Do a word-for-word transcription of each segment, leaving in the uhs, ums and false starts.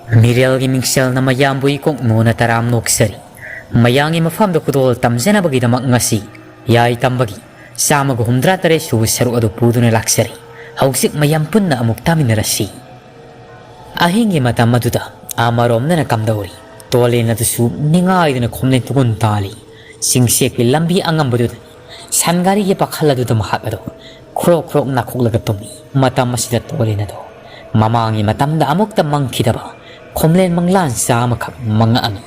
ꯃꯤꯔꯦꯜꯒꯤ ꯃꯤꯡꯁꯦꯜꯅ ꯃꯌꯥꯝꯕꯨ ꯏꯀꯣꯛ ꯅꯣꯟꯅ ꯇꯔꯥꯝ ꯅꯣꯛꯆꯔꯤ꯫ ꯃꯌꯥꯝꯒꯤ ꯃꯐꯝꯗ ꯈꯨꯗꯣꯜ ꯇꯝꯖꯅꯕꯒꯤꯗꯃꯛ ꯉꯁꯤ ꯌꯥꯏ ꯇꯝꯕꯒꯤ ꯆꯥꯝꯃꯒ ꯍꯨꯝꯗ꯭ꯔꯥ ꯇꯔꯦꯠ ꯁꯨꯕ ꯁꯔꯨꯛ ꯑꯗꯨ ꯄꯨꯗꯨꯅ ꯂꯥꯛꯆꯔꯤ꯫ ꯍꯧꯖꯤꯛ ꯃꯌꯥꯝ ꯄꯨꯟꯅ ꯑꯃꯨꯛ ꯇꯥꯃꯤꯟꯅꯔꯁꯤ꯫ ꯑꯍꯤꯡꯒꯤ ꯃꯇꯝ ꯑꯗꯨꯗ ꯑꯃꯔꯣꯝꯗꯅ ꯀꯝꯗꯧꯔꯤ? ꯇꯣꯂꯦꯟ ꯑꯗꯨꯁꯨ ꯅꯤꯡꯉꯥꯏꯗꯨꯅ ꯈꯣꯝꯂꯦꯟ ꯇꯨꯒꯨꯟ ꯇꯥꯜꯂꯤ꯫ ꯆꯤꯡꯁꯦꯛꯀꯤ ꯂꯝꯕꯤ ꯑꯉꯝꯕꯗꯨꯗꯅꯤ ꯁꯟꯒꯥꯔꯤꯒꯤ ꯄꯥꯈꯜ ꯑꯗꯨꯗ ꯃꯍꯥꯛ ꯑꯗꯨ ꯈ꯭ꯔꯣꯛ ꯈ꯭ꯔꯣꯛ ꯅꯥꯈꯣꯛꯂꯒ ꯇꯨꯝꯃꯤ꯫ ꯃꯇꯝ ꯑꯁꯤꯗ ꯇꯣꯂꯦꯟ ꯑꯗꯨ ꯃꯃꯥꯡꯒꯤ ꯃꯇꯝꯗ ꯑꯃꯨꯛꯇ ꯃꯪꯈꯤꯗꯕ ꯈꯣꯝꯂꯦꯟ ꯃꯪꯂꯥꯟ ꯆꯥ ꯑꯃꯈꯛ ꯃꯪꯉꯛꯑꯝꯃꯤ꯫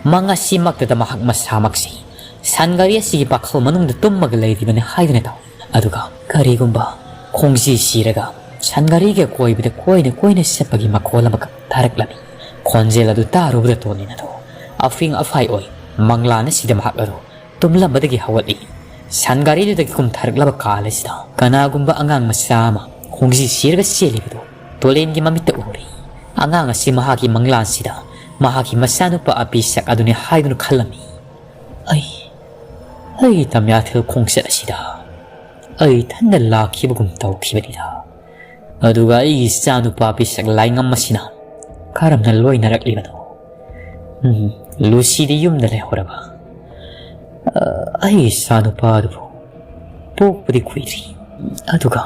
ꯃꯪ ꯑꯁꯤꯃꯛꯇꯗ ꯃꯍꯥꯛ ꯃꯁꯥꯃꯛꯁꯤ ꯁꯟꯒꯥꯔꯤ ꯑꯁꯤꯒꯤ ꯄꯥꯈꯜ ꯃꯅꯨꯡꯗ ꯇꯨꯝꯃꯒ ꯂꯩꯔꯤꯕꯅꯤ ꯍꯥꯏꯗꯨꯅ ꯇꯧꯏ꯫ ꯑꯗꯨꯒ ꯀꯔꯤꯒꯨꯝꯕ ꯈꯣꯡꯖꯤ ꯁꯤꯔꯒ ꯁꯟꯒꯥꯔꯤꯒꯤ ꯑꯀꯣꯏꯕꯗ ꯀꯣꯏꯅ ꯀꯣꯏꯅ ꯆꯠꯄꯒꯤ ꯃꯈꯣꯜ ꯑꯃꯈꯛ ꯇꯥꯔꯛꯂꯝꯃꯤ꯫ ꯈꯣꯟꯖꯦꯜ ꯑꯗꯨ ꯇꯥꯔꯨꯕꯗ ꯇꯣꯂꯦꯟ ꯑꯗꯨ ꯑꯐꯤꯡ ꯑꯐꯥꯏ ꯑꯣꯏ ꯃꯪꯂꯥꯟ ꯑꯁꯤꯗ ꯃꯍꯥꯛ ꯑꯗꯨ ꯇꯨꯝꯂꯝꯕꯗꯒꯤ ꯍꯧꯒꯠꯂꯤ꯫ ꯁꯟꯒꯥꯔꯤꯗꯨꯗꯒꯤ ꯀꯨꯝꯊꯔꯛꯂꯕ ꯀꯥꯟ ꯑꯁꯤꯗ ꯀꯅꯥꯒꯨꯝꯕ ꯑꯉꯥꯡ ꯃꯆꯥ ꯑꯃ ꯈꯣꯡꯖꯤ ꯁꯤꯔꯒ ꯆꯦꯜꯂꯤꯕꯗꯨ ꯇꯣꯂꯦꯟꯒꯤ ꯃꯃꯤꯠꯇ ꯎꯔꯤ꯫ ꯑꯉꯥꯡ ꯑꯁꯤ ꯃꯍꯥꯛꯀꯤ ꯃꯪꯂꯥꯟꯁꯤꯗ ꯃꯍꯥꯛꯀꯤ ꯃꯆꯥꯅꯨꯄꯥ ꯑꯄꯤꯁꯛ ꯑꯗꯨꯅꯤ ꯍꯥꯏꯗꯨꯅ ꯈꯜꯂꯝꯃꯤ꯫ ꯑꯩ, ꯑꯩ ꯇꯝꯌꯥꯊꯦꯜ ꯈꯣꯡꯆꯠ ꯑꯁꯤꯗ ꯑꯩ ꯏꯊꯟꯗ ꯂꯥꯛꯈꯤꯕꯒꯨꯝ ꯇꯧꯈꯤꯕꯅꯤꯗ꯫ ꯑꯗꯨꯒ ꯑꯩꯒꯤ ꯏꯆꯥꯅꯨꯄꯥ ꯄꯤꯁꯛ ꯂꯥꯏꯉꯝ ꯑꯁꯤꯅ ꯀꯔꯝꯅ ꯂꯣꯏꯅꯔꯛꯂꯤꯕꯅꯣ? ꯎꯝ, ꯂꯨꯁꯤꯗꯤ ꯌꯨꯝꯗ ꯂꯩꯍꯧꯔꯕ? ꯑ, ꯑꯩꯒꯤ ꯏꯆꯥꯅꯨꯄꯥ ꯑꯗꯨꯕꯨ ꯄꯣꯛꯄꯗꯤ ꯀꯨꯏꯗ꯭ꯔꯤ꯫ ꯑꯗꯨꯒ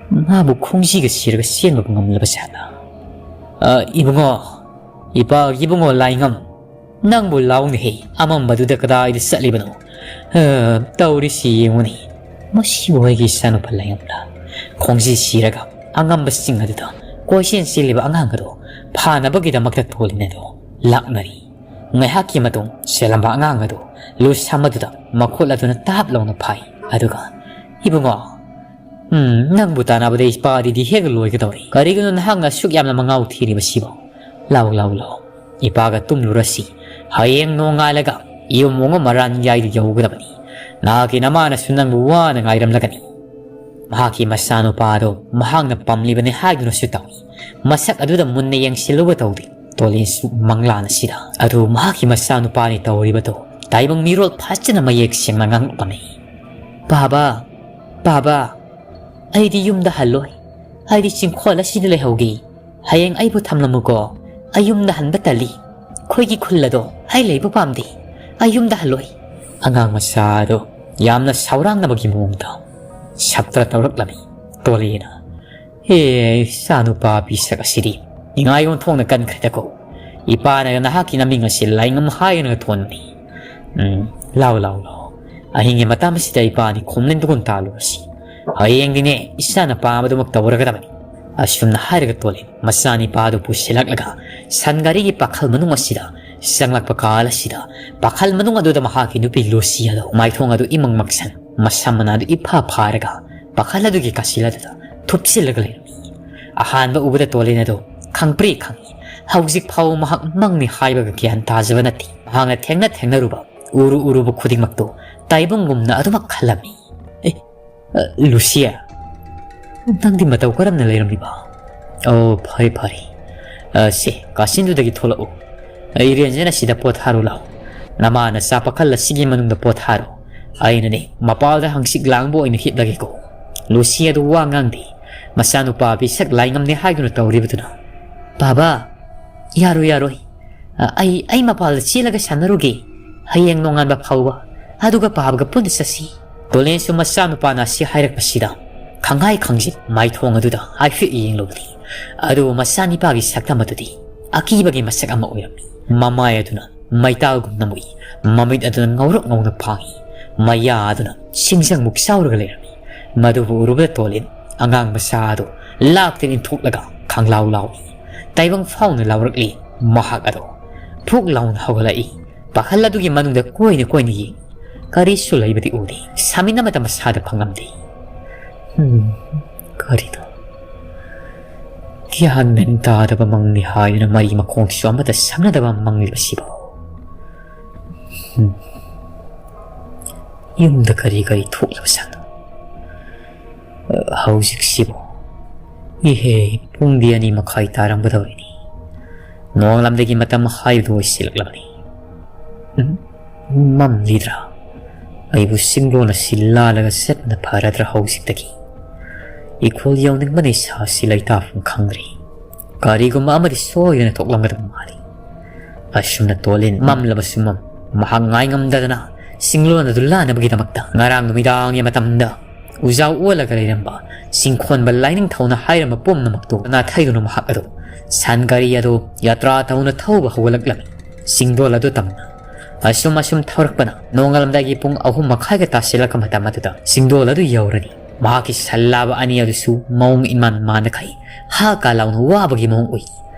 ꯃꯥꯕꯨ ꯈꯣꯡꯖꯤꯒ ꯁꯤꯔꯒ ꯆꯦꯟꯕ ꯉꯝꯂꯕ ꯖꯥꯠꯂ? ꯑ, ꯏꯕꯨꯡꯉꯣ, ꯏꯄꯥ ꯏꯕꯨꯡꯉꯣ ꯂꯥꯏꯉꯝ, ꯅꯪꯕꯨ ꯂꯥꯎꯅꯦꯍꯦ, ꯑꯃꯝꯕꯗꯨꯗ ꯀꯗꯥꯏꯗ ꯆꯠꯂꯤꯕꯅꯣ? ꯑ, ꯇꯧꯔꯤꯁꯤ ꯌꯦꯡꯉꯨꯅꯦ꯫ ꯃꯁꯤꯕꯨ ꯑꯩꯒꯤ ꯏꯆꯥꯅꯨꯄꯥ ꯂꯥꯏꯉꯝꯂꯥ? ꯈꯣꯡꯖꯤ ꯁꯤꯔꯒ ꯑꯉꯝꯕ ꯆꯤꯡ ꯑꯗꯨꯗ ꯀꯣꯏꯆꯦꯟ ꯆꯦꯜꯂꯤꯕ ꯑꯉꯥꯡ ꯑꯗꯨ ꯐꯥꯅꯕꯒꯤꯗꯃꯛꯇ ꯇꯣꯂꯦꯟ ꯑꯗꯨ ꯂꯥꯛꯅꯔꯤ꯫ ꯉꯥꯏꯍꯥꯛꯀꯤ ꯃꯇꯨꯡ ꯆꯦꯜꯂꯝꯕ ꯑꯉꯥꯡ ꯑꯗꯨ ꯂꯨ ꯁꯝ ꯑꯗꯨꯗ ꯃꯈꯨꯠ ꯑꯗꯨꯅ ꯇꯥꯞ ꯂꯥꯎꯅ ꯐꯥꯏ꯫ ꯑꯗꯨꯒ, "ꯏꯕꯨꯡꯉꯣ, ꯎꯝ, ꯅꯪꯕꯨ ꯇꯥꯟꯅꯕꯗ ꯏꯄꯥꯗꯤꯗꯤ ꯍꯦꯛ ꯂꯣꯏꯒꯗꯧꯔꯦ꯫ ꯀꯔꯤꯒꯤꯅꯣ ꯅꯍꯥꯛꯅ ꯑꯁꯨꯛ ꯌꯥꯝꯅ ꯃꯉꯥꯎ ꯊꯤꯔꯤꯕꯁꯤꯕꯣ? ꯂꯥꯎ, ꯂꯥꯎ, ꯂꯥꯎ꯫ ꯏꯄꯥꯒ ꯇꯨꯝꯂꯨꯔꯁꯤ꯫ ꯍꯌꯦꯡ ꯅꯣꯡꯉꯥꯜꯂꯒ ꯌꯨꯝ ꯑꯃ ꯃꯔꯥꯟ ꯌꯥꯏꯗ ꯌꯧꯒꯗꯕꯅꯤ꯫ ꯅꯍꯥꯛꯀꯤ ꯅꯃꯥꯅꯁꯨ ꯅꯪꯕꯨ ꯋꯥꯅ ꯉꯥꯏꯔꯝꯂꯒꯅꯤ꯫" ꯃꯍꯥꯛꯀꯤ ꯃꯆꯥꯅꯨꯄꯥꯗꯨ ꯃꯍꯥꯛꯅ ꯄꯥꯝꯂꯤꯕꯅꯤ ꯍꯥꯏꯗꯨꯅꯁꯨ ꯇꯧꯏ꯫ ꯃꯁꯛ ꯑꯗꯨꯗ ꯃꯨꯟꯅ ꯌꯦꯡꯁꯤꯜꯂꯨꯕ ꯇꯧꯗꯦ꯫ ꯇꯣꯂꯦꯟꯁꯨ ꯃꯪꯂꯥꯟ ꯑꯁꯤꯗ꯫ ꯑꯗꯨ ꯃꯍꯥꯛꯀꯤ ꯃꯆꯥꯅꯨꯄꯥꯅꯤ ꯇꯧꯔꯤꯕꯗꯨ ꯇꯥꯏꯕꯪ ꯃꯤꯔꯣꯜ ꯐꯖꯅ ꯃꯌꯦꯛ ꯁꯦꯡꯅ ꯉꯥꯡꯂꯛꯄꯅꯤ꯫ "ꯕꯥꯕꯥ, ꯕꯥꯕꯥ, ꯑꯩꯗꯤ ꯌꯨꯝꯗ ꯍꯜꯂꯣꯏ꯫ ꯑꯩꯗꯤ ꯆꯤꯡꯈꯣꯜ ꯑꯁꯤꯗ ꯂꯩꯍꯧꯒꯦ꯫ ꯍꯌꯦꯡ ꯑꯩꯕꯨ ꯊꯝꯂꯝꯃꯨꯀꯣ꯫ ꯑꯩ ꯌꯨꯝꯗ ꯍꯟꯕ ꯇꯜꯂꯤ꯫ ꯑꯩꯈꯣꯏꯒꯤ ꯈꯨꯜ ꯑꯗꯣ ꯑꯩ ꯂꯩꯕ ꯄꯥꯝꯗꯦ꯫ ꯑꯩ ꯌꯨꯝꯗ ꯍꯜꯂꯣꯏ꯫" ꯑꯉꯥꯡ ꯃꯆꯥ ꯑꯗꯣ ꯌꯥꯝꯅ ꯁꯥꯎꯔꯥꯡꯅꯕꯒꯤ ꯃꯑꯣꯡꯗ ꯁꯞꯇ꯭ꯔ ꯇꯧꯔꯛꯂꯝꯃꯤ꯫ ꯇꯣꯂꯦꯅ, "ꯑꯦ, ꯏꯆꯥꯅꯨꯄꯥ ꯄꯤꯁꯛ ꯑꯁꯤꯗꯤ ꯅꯤꯡꯉꯥꯏ ꯑꯣꯟꯊꯣꯛꯅ ꯀꯟꯈ꯭ꯔꯦꯗꯀꯣ꯫ ꯏꯄꯥꯅꯒ ꯅꯍꯥꯛꯀꯤ ꯅꯃꯤꯡ ꯑꯁꯤ ꯂꯥꯏꯉꯝ ꯍꯥꯏꯅꯒ ꯊꯣꯟꯕꯅꯤ꯫ ꯎꯝ, ꯂꯥꯎ, ꯂꯥꯎ, ꯂꯥꯎ꯫ ꯑꯍꯤꯡꯒꯤ ꯃꯇꯝ ꯑꯁꯤꯗ ꯏꯄꯥꯅꯤ ꯈꯣꯝꯂꯤꯟ ꯇꯨꯒꯨꯟ ꯇꯥꯜꯂꯨꯔꯁꯤ꯫ ꯍꯌꯦꯡꯗꯤꯅꯦ ꯏꯆꯥꯅ ꯄꯥꯝꯕꯗꯨꯃꯛ ꯇꯧꯔꯒꯗꯕꯅꯤ꯫" ꯑꯁꯨꯝꯅ ꯍꯥꯏꯔꯒ ꯇꯣꯂꯦꯟ ꯃꯆꯥꯅꯤꯄꯥꯗꯨ ꯄꯨꯁꯤꯜꯂꯛꯂꯒ ꯁꯟ ꯒꯥꯔꯤꯒꯤ ꯄꯥꯈꯜ ꯃꯅꯨꯡ ꯑꯁꯤꯗ ꯆꯪꯂꯛꯄ ꯀꯥꯟ ꯑꯁꯤꯗ, ꯄꯥꯈꯜ ꯃꯅꯨꯡ ꯑꯗꯨꯗ ꯃꯍꯥꯛꯀꯤ ꯅꯨꯄꯤ ꯂꯨꯁꯤ ꯑꯗꯨ ꯃꯥꯏꯊꯣꯡ ꯑꯗꯨ ꯏꯃꯪ ꯃꯛꯁꯟ, ꯃꯁꯝ ꯃꯅꯥꯗꯨ ꯏꯐꯥ ꯐꯥꯔꯒ ꯄꯥꯈꯜ ꯑꯗꯨꯒꯤ ꯀꯥꯆꯤꯜ ꯑꯗꯨꯗ ꯊꯨꯞꯆꯤꯜꯂꯒ ꯂꯩꯔꯝꯃꯤ꯫ ꯑꯍꯥꯟꯕ ꯎꯕꯗ ꯇꯣꯂꯦꯟ ꯑꯗꯨ ꯈꯪꯄ꯭ꯔꯦ ꯈꯪꯏ꯫ ꯍꯧꯖꯤꯛ ꯐꯥꯎꯕ ꯃꯍꯥꯛ ꯃꯪꯅꯤ ꯍꯥꯏꯕꯒ ꯒ꯭ꯌꯥꯟ ꯇꯥꯖꯕ ꯅꯠꯇꯦ꯫ ꯃꯍꯥꯛꯅ ꯊꯦꯡꯅ ꯊꯦꯡꯅꯔꯨꯕ, ꯎꯔꯨ ꯎꯔꯨꯕ ꯈꯨꯗꯤꯡꯃꯛꯇꯨ ꯇꯥꯏꯕꯪꯒꯨꯝꯅ ꯑꯗꯨꯃꯛ ꯈꯜꯂꯝꯃꯤ꯫ "ꯑꯦ, ꯑ, ꯂꯨꯁꯤꯌꯥ, ꯅꯪꯗꯤ ꯃꯇꯧ ꯀꯔꯝꯅ ꯂꯩꯔꯝꯂꯤꯕ? ꯑꯣ, ꯐꯔꯦ, ꯐꯔꯦ꯫ ꯑ, ꯁꯦ, ꯀꯥꯆꯤꯟꯗꯨꯗꯒꯤ ꯊꯣꯛꯂꯛꯎ꯫ ꯑꯩ ꯔꯦꯟꯖꯅ ꯁꯤꯗ ꯄꯣꯊꯥꯔꯨ ꯂꯥꯎ꯫ ꯅꯃꯥ ꯅꯆꯥ ꯄꯥꯈꯜ ꯑꯁꯤꯒꯤ ꯃꯅꯨꯡꯗ ꯄꯣꯊꯥꯔꯣ꯫ ꯑꯩꯅꯅꯦ, ꯃꯄꯥꯜꯗ ꯍꯪꯆꯤꯠ ꯂꯥꯡꯕ ꯑꯣꯏꯅ ꯍꯤꯞꯂꯒꯦꯀꯣ꯫" ꯂꯨꯁꯤ ꯑꯗꯨ ꯋꯥ ꯉꯥꯡꯗꯦ꯫ ꯃꯆꯥꯅꯨꯄꯥ ꯄꯤꯁꯛ ꯂꯥꯏꯉꯝꯅꯦ ꯍꯥꯏꯗꯨꯅ ꯇꯧꯔꯤꯕꯗꯨꯅ, "ꯕꯥꯕꯥ, ꯌꯥꯔꯣꯏ, ꯌꯥꯔꯣꯏ꯫ ꯑ, ꯑꯩ, ꯑꯩ ꯃꯄꯥꯜꯗ ꯆꯦꯜꯂꯒ ꯁꯥꯟꯅꯔꯨꯒꯦ꯫ ꯍꯌꯦꯡ ꯅꯣꯡꯉꯥꯟꯕ ꯐꯥꯎꯕ, ꯑꯗꯨꯒ ꯄꯥꯕꯒ ꯄꯨꯟꯅ ꯆꯠꯁꯤ꯫" ꯇꯣꯂꯦꯟꯁꯨ ꯃꯆꯥꯅꯨꯄꯥꯅ ꯑꯁꯤ ꯍꯥꯏꯔꯛꯄꯁꯤꯗ ꯈꯪꯍꯥꯏ ꯈꯪꯖꯤꯟ ꯃꯥꯏꯊꯣꯡ ꯑꯗꯨꯗ ꯍꯥꯏꯐꯦꯠ ꯌꯦꯡꯂꯨꯕꯅꯤ꯫ ꯑꯗꯨꯕꯨ ꯃꯆꯥꯅꯤꯄꯥꯒꯤ ꯁꯛꯇꯝ ꯑꯗꯨꯗꯤ ꯑꯀꯤꯕꯒꯤ ꯃꯁꯛ ꯑꯃ ꯑꯣꯏꯔꯝꯃꯤ꯫ ꯃꯃꯥꯏ ꯑꯗꯨꯅ ꯃꯩꯇꯥꯜꯒꯨꯝꯅ ꯃꯨꯏ, ꯃꯃꯤꯠ ꯑꯗꯨꯅ ꯉꯧꯔꯣꯛ ꯉꯧꯅ ꯐꯥꯡꯏ, ꯃꯌꯥ ꯑꯗꯨꯅ ꯁꯤꯡꯖꯪꯃꯨꯛ ꯆꯥꯎꯔꯒ ꯂꯩꯔꯝꯃꯤ꯫ ꯃꯗꯨꯕꯨ ꯎꯔꯨꯕꯗ ꯇꯣꯂꯤꯟ ꯑꯉꯥꯡ ꯃꯆꯥ ꯑꯗꯨ ꯂꯥꯛꯇ ꯏꯟꯊꯣꯛꯂꯒ ꯈꯪꯂꯥꯎ ꯂꯥꯎꯏ꯫ ꯇꯥꯏꯕꯪ ꯐꯥꯎꯅ ꯂꯥꯎꯔꯛꯂꯤ꯫ ꯃꯍꯥꯛ ꯑꯗꯣ ꯐꯨꯛ ꯂꯥꯎꯅ ꯍꯧꯒꯠꯂꯛꯏ꯫ ꯄꯥꯈꯜ ꯑꯗꯨꯒꯤ ꯃꯅꯨꯡꯗ ꯀꯣꯏꯅ ꯀꯣꯏꯅ ꯌꯦꯡꯏ꯫ ꯀꯔꯤꯁꯨ ꯂꯩꯕꯗꯤ ꯎꯗꯦ꯫ ꯁꯥꯃꯤꯟ ꯑꯃꯠꯇ ꯃꯁꯥꯗ ꯐꯪꯂꯝꯗꯦ꯫ ꯎꯝ, ꯀꯔꯤꯅꯣ? ꯒ꯭ꯌꯥꯟ ꯃꯦꯟ ꯇꯥꯗꯕ ꯃꯪꯅꯤ ꯍꯥꯏꯗꯨꯅ ꯃꯔꯤ ꯃꯈꯣꯡꯁꯤꯁꯨ ꯑꯃꯠꯇ ꯁꯝꯅꯗꯕ ꯃꯪꯂꯤꯕꯁꯤꯕꯨ? ꯎꯝ, ꯌꯨꯝꯗ ꯀꯔꯤ ꯀꯔꯤ ꯊꯣꯛꯂꯕꯖꯥꯠꯅꯣ? ꯍꯧꯖꯤꯛꯁꯤꯕꯨ? ꯏꯍꯦ, ꯄꯨꯡꯗꯤ ꯑꯅꯤ ꯃꯈꯥꯏ ꯇꯥꯔꯝꯒꯗꯧꯔꯤꯅꯤ꯫ ꯅꯣꯡꯂꯝꯗꯒꯤ ꯃꯇꯝ ꯍꯥꯏꯕꯗꯨ ꯑꯣꯏꯁꯤꯜꯂꯛꯂꯕꯅꯤ꯫ ꯎꯝ, ꯃꯝꯂꯤꯗ꯭ꯔꯥ? ꯑꯩꯕꯨ ꯆꯤꯡꯂꯣꯟ ꯑꯁꯤ ꯂꯥꯜꯂꯒ ꯆꯠꯄꯅ ꯐꯔꯗ꯭ꯔꯥ ꯍꯧꯖꯤꯛꯇꯒꯤ? ꯏꯈꯣꯜ ꯌꯧꯅꯤꯡꯕꯅ ꯏꯁꯥꯁꯤ ꯂꯩꯇꯥꯐꯝ ꯈꯪꯗ꯭ꯔꯤ꯫ ꯀꯔꯤꯒꯨꯝꯕ ꯑꯃꯗꯤ ꯁꯣꯏꯗꯅ ꯊꯣꯛꯂꯝꯒꯗꯕ ꯃꯥꯜꯂꯤ꯫ ꯑꯁꯨꯝꯅ ꯇꯣꯂꯦꯟ ꯃꯝꯂꯕꯁꯨ ꯃꯝ, ꯃꯍꯥꯛ ꯉꯥꯏꯉꯝꯗꯗꯅ ꯁꯤꯡꯂꯣꯟ ꯑꯗꯨ ꯂꯥꯟꯅꯕꯒꯤꯗꯃꯛꯇ ꯉꯔꯥꯡ ꯅꯨꯃꯤꯗꯥꯡꯒꯤ ꯃꯇꯝꯗ ꯎꯖꯥꯎ ꯑꯣꯜꯂꯒ ꯂꯩꯔꯝꯕ ꯁꯤꯡꯈꯣꯟꯕ ꯂꯥꯏꯅꯤꯡꯊꯧꯅ ꯍꯥꯏꯔꯝꯕ ꯄꯨꯝꯅꯃꯛꯇꯨ ꯅꯥꯊꯩꯗꯨꯅ ꯃꯍꯥꯛ ꯑꯗꯨ ꯁꯟ ꯒꯥꯔꯤ ꯑꯗꯨ ꯌꯥꯇ꯭ꯔꯥ ꯊꯧꯅ ꯊꯧꯕ ꯍꯧꯒꯠꯂꯛꯂꯝꯃꯤ꯫ ꯁꯤꯡꯗꯣꯜ ꯑꯗꯨ ꯇꯝꯅ ꯑꯁꯨꯝ ꯑꯁꯨꯝ ꯊꯧꯔꯛꯄꯅ ꯅꯣꯡꯉꯥꯜꯂꯝꯗꯥꯏꯒꯤ ꯄꯨꯡ ꯑꯍꯨꯝ ꯃꯈꯥꯏꯒ ꯇꯥꯁꯤꯜꯂꯛꯄ ꯃꯇꯝ ꯑꯗꯨꯗ ꯁꯤꯡꯗꯣꯜ ꯑꯗꯨ ꯌꯧꯔꯅꯤ꯫ ꯃꯍꯥꯛꯀꯤ ꯁꯜꯂꯥꯕ ꯑꯅꯤ ꯑꯗꯨꯁꯨ ꯃꯑꯣꯡ ꯏꯃꯥꯟ ꯃꯥꯟꯅꯈꯩ ꯍꯥ ꯀꯥ ꯂꯥꯎꯅ ꯋꯥꯕꯒꯤ ꯃꯑꯣꯡ ꯎꯏ꯫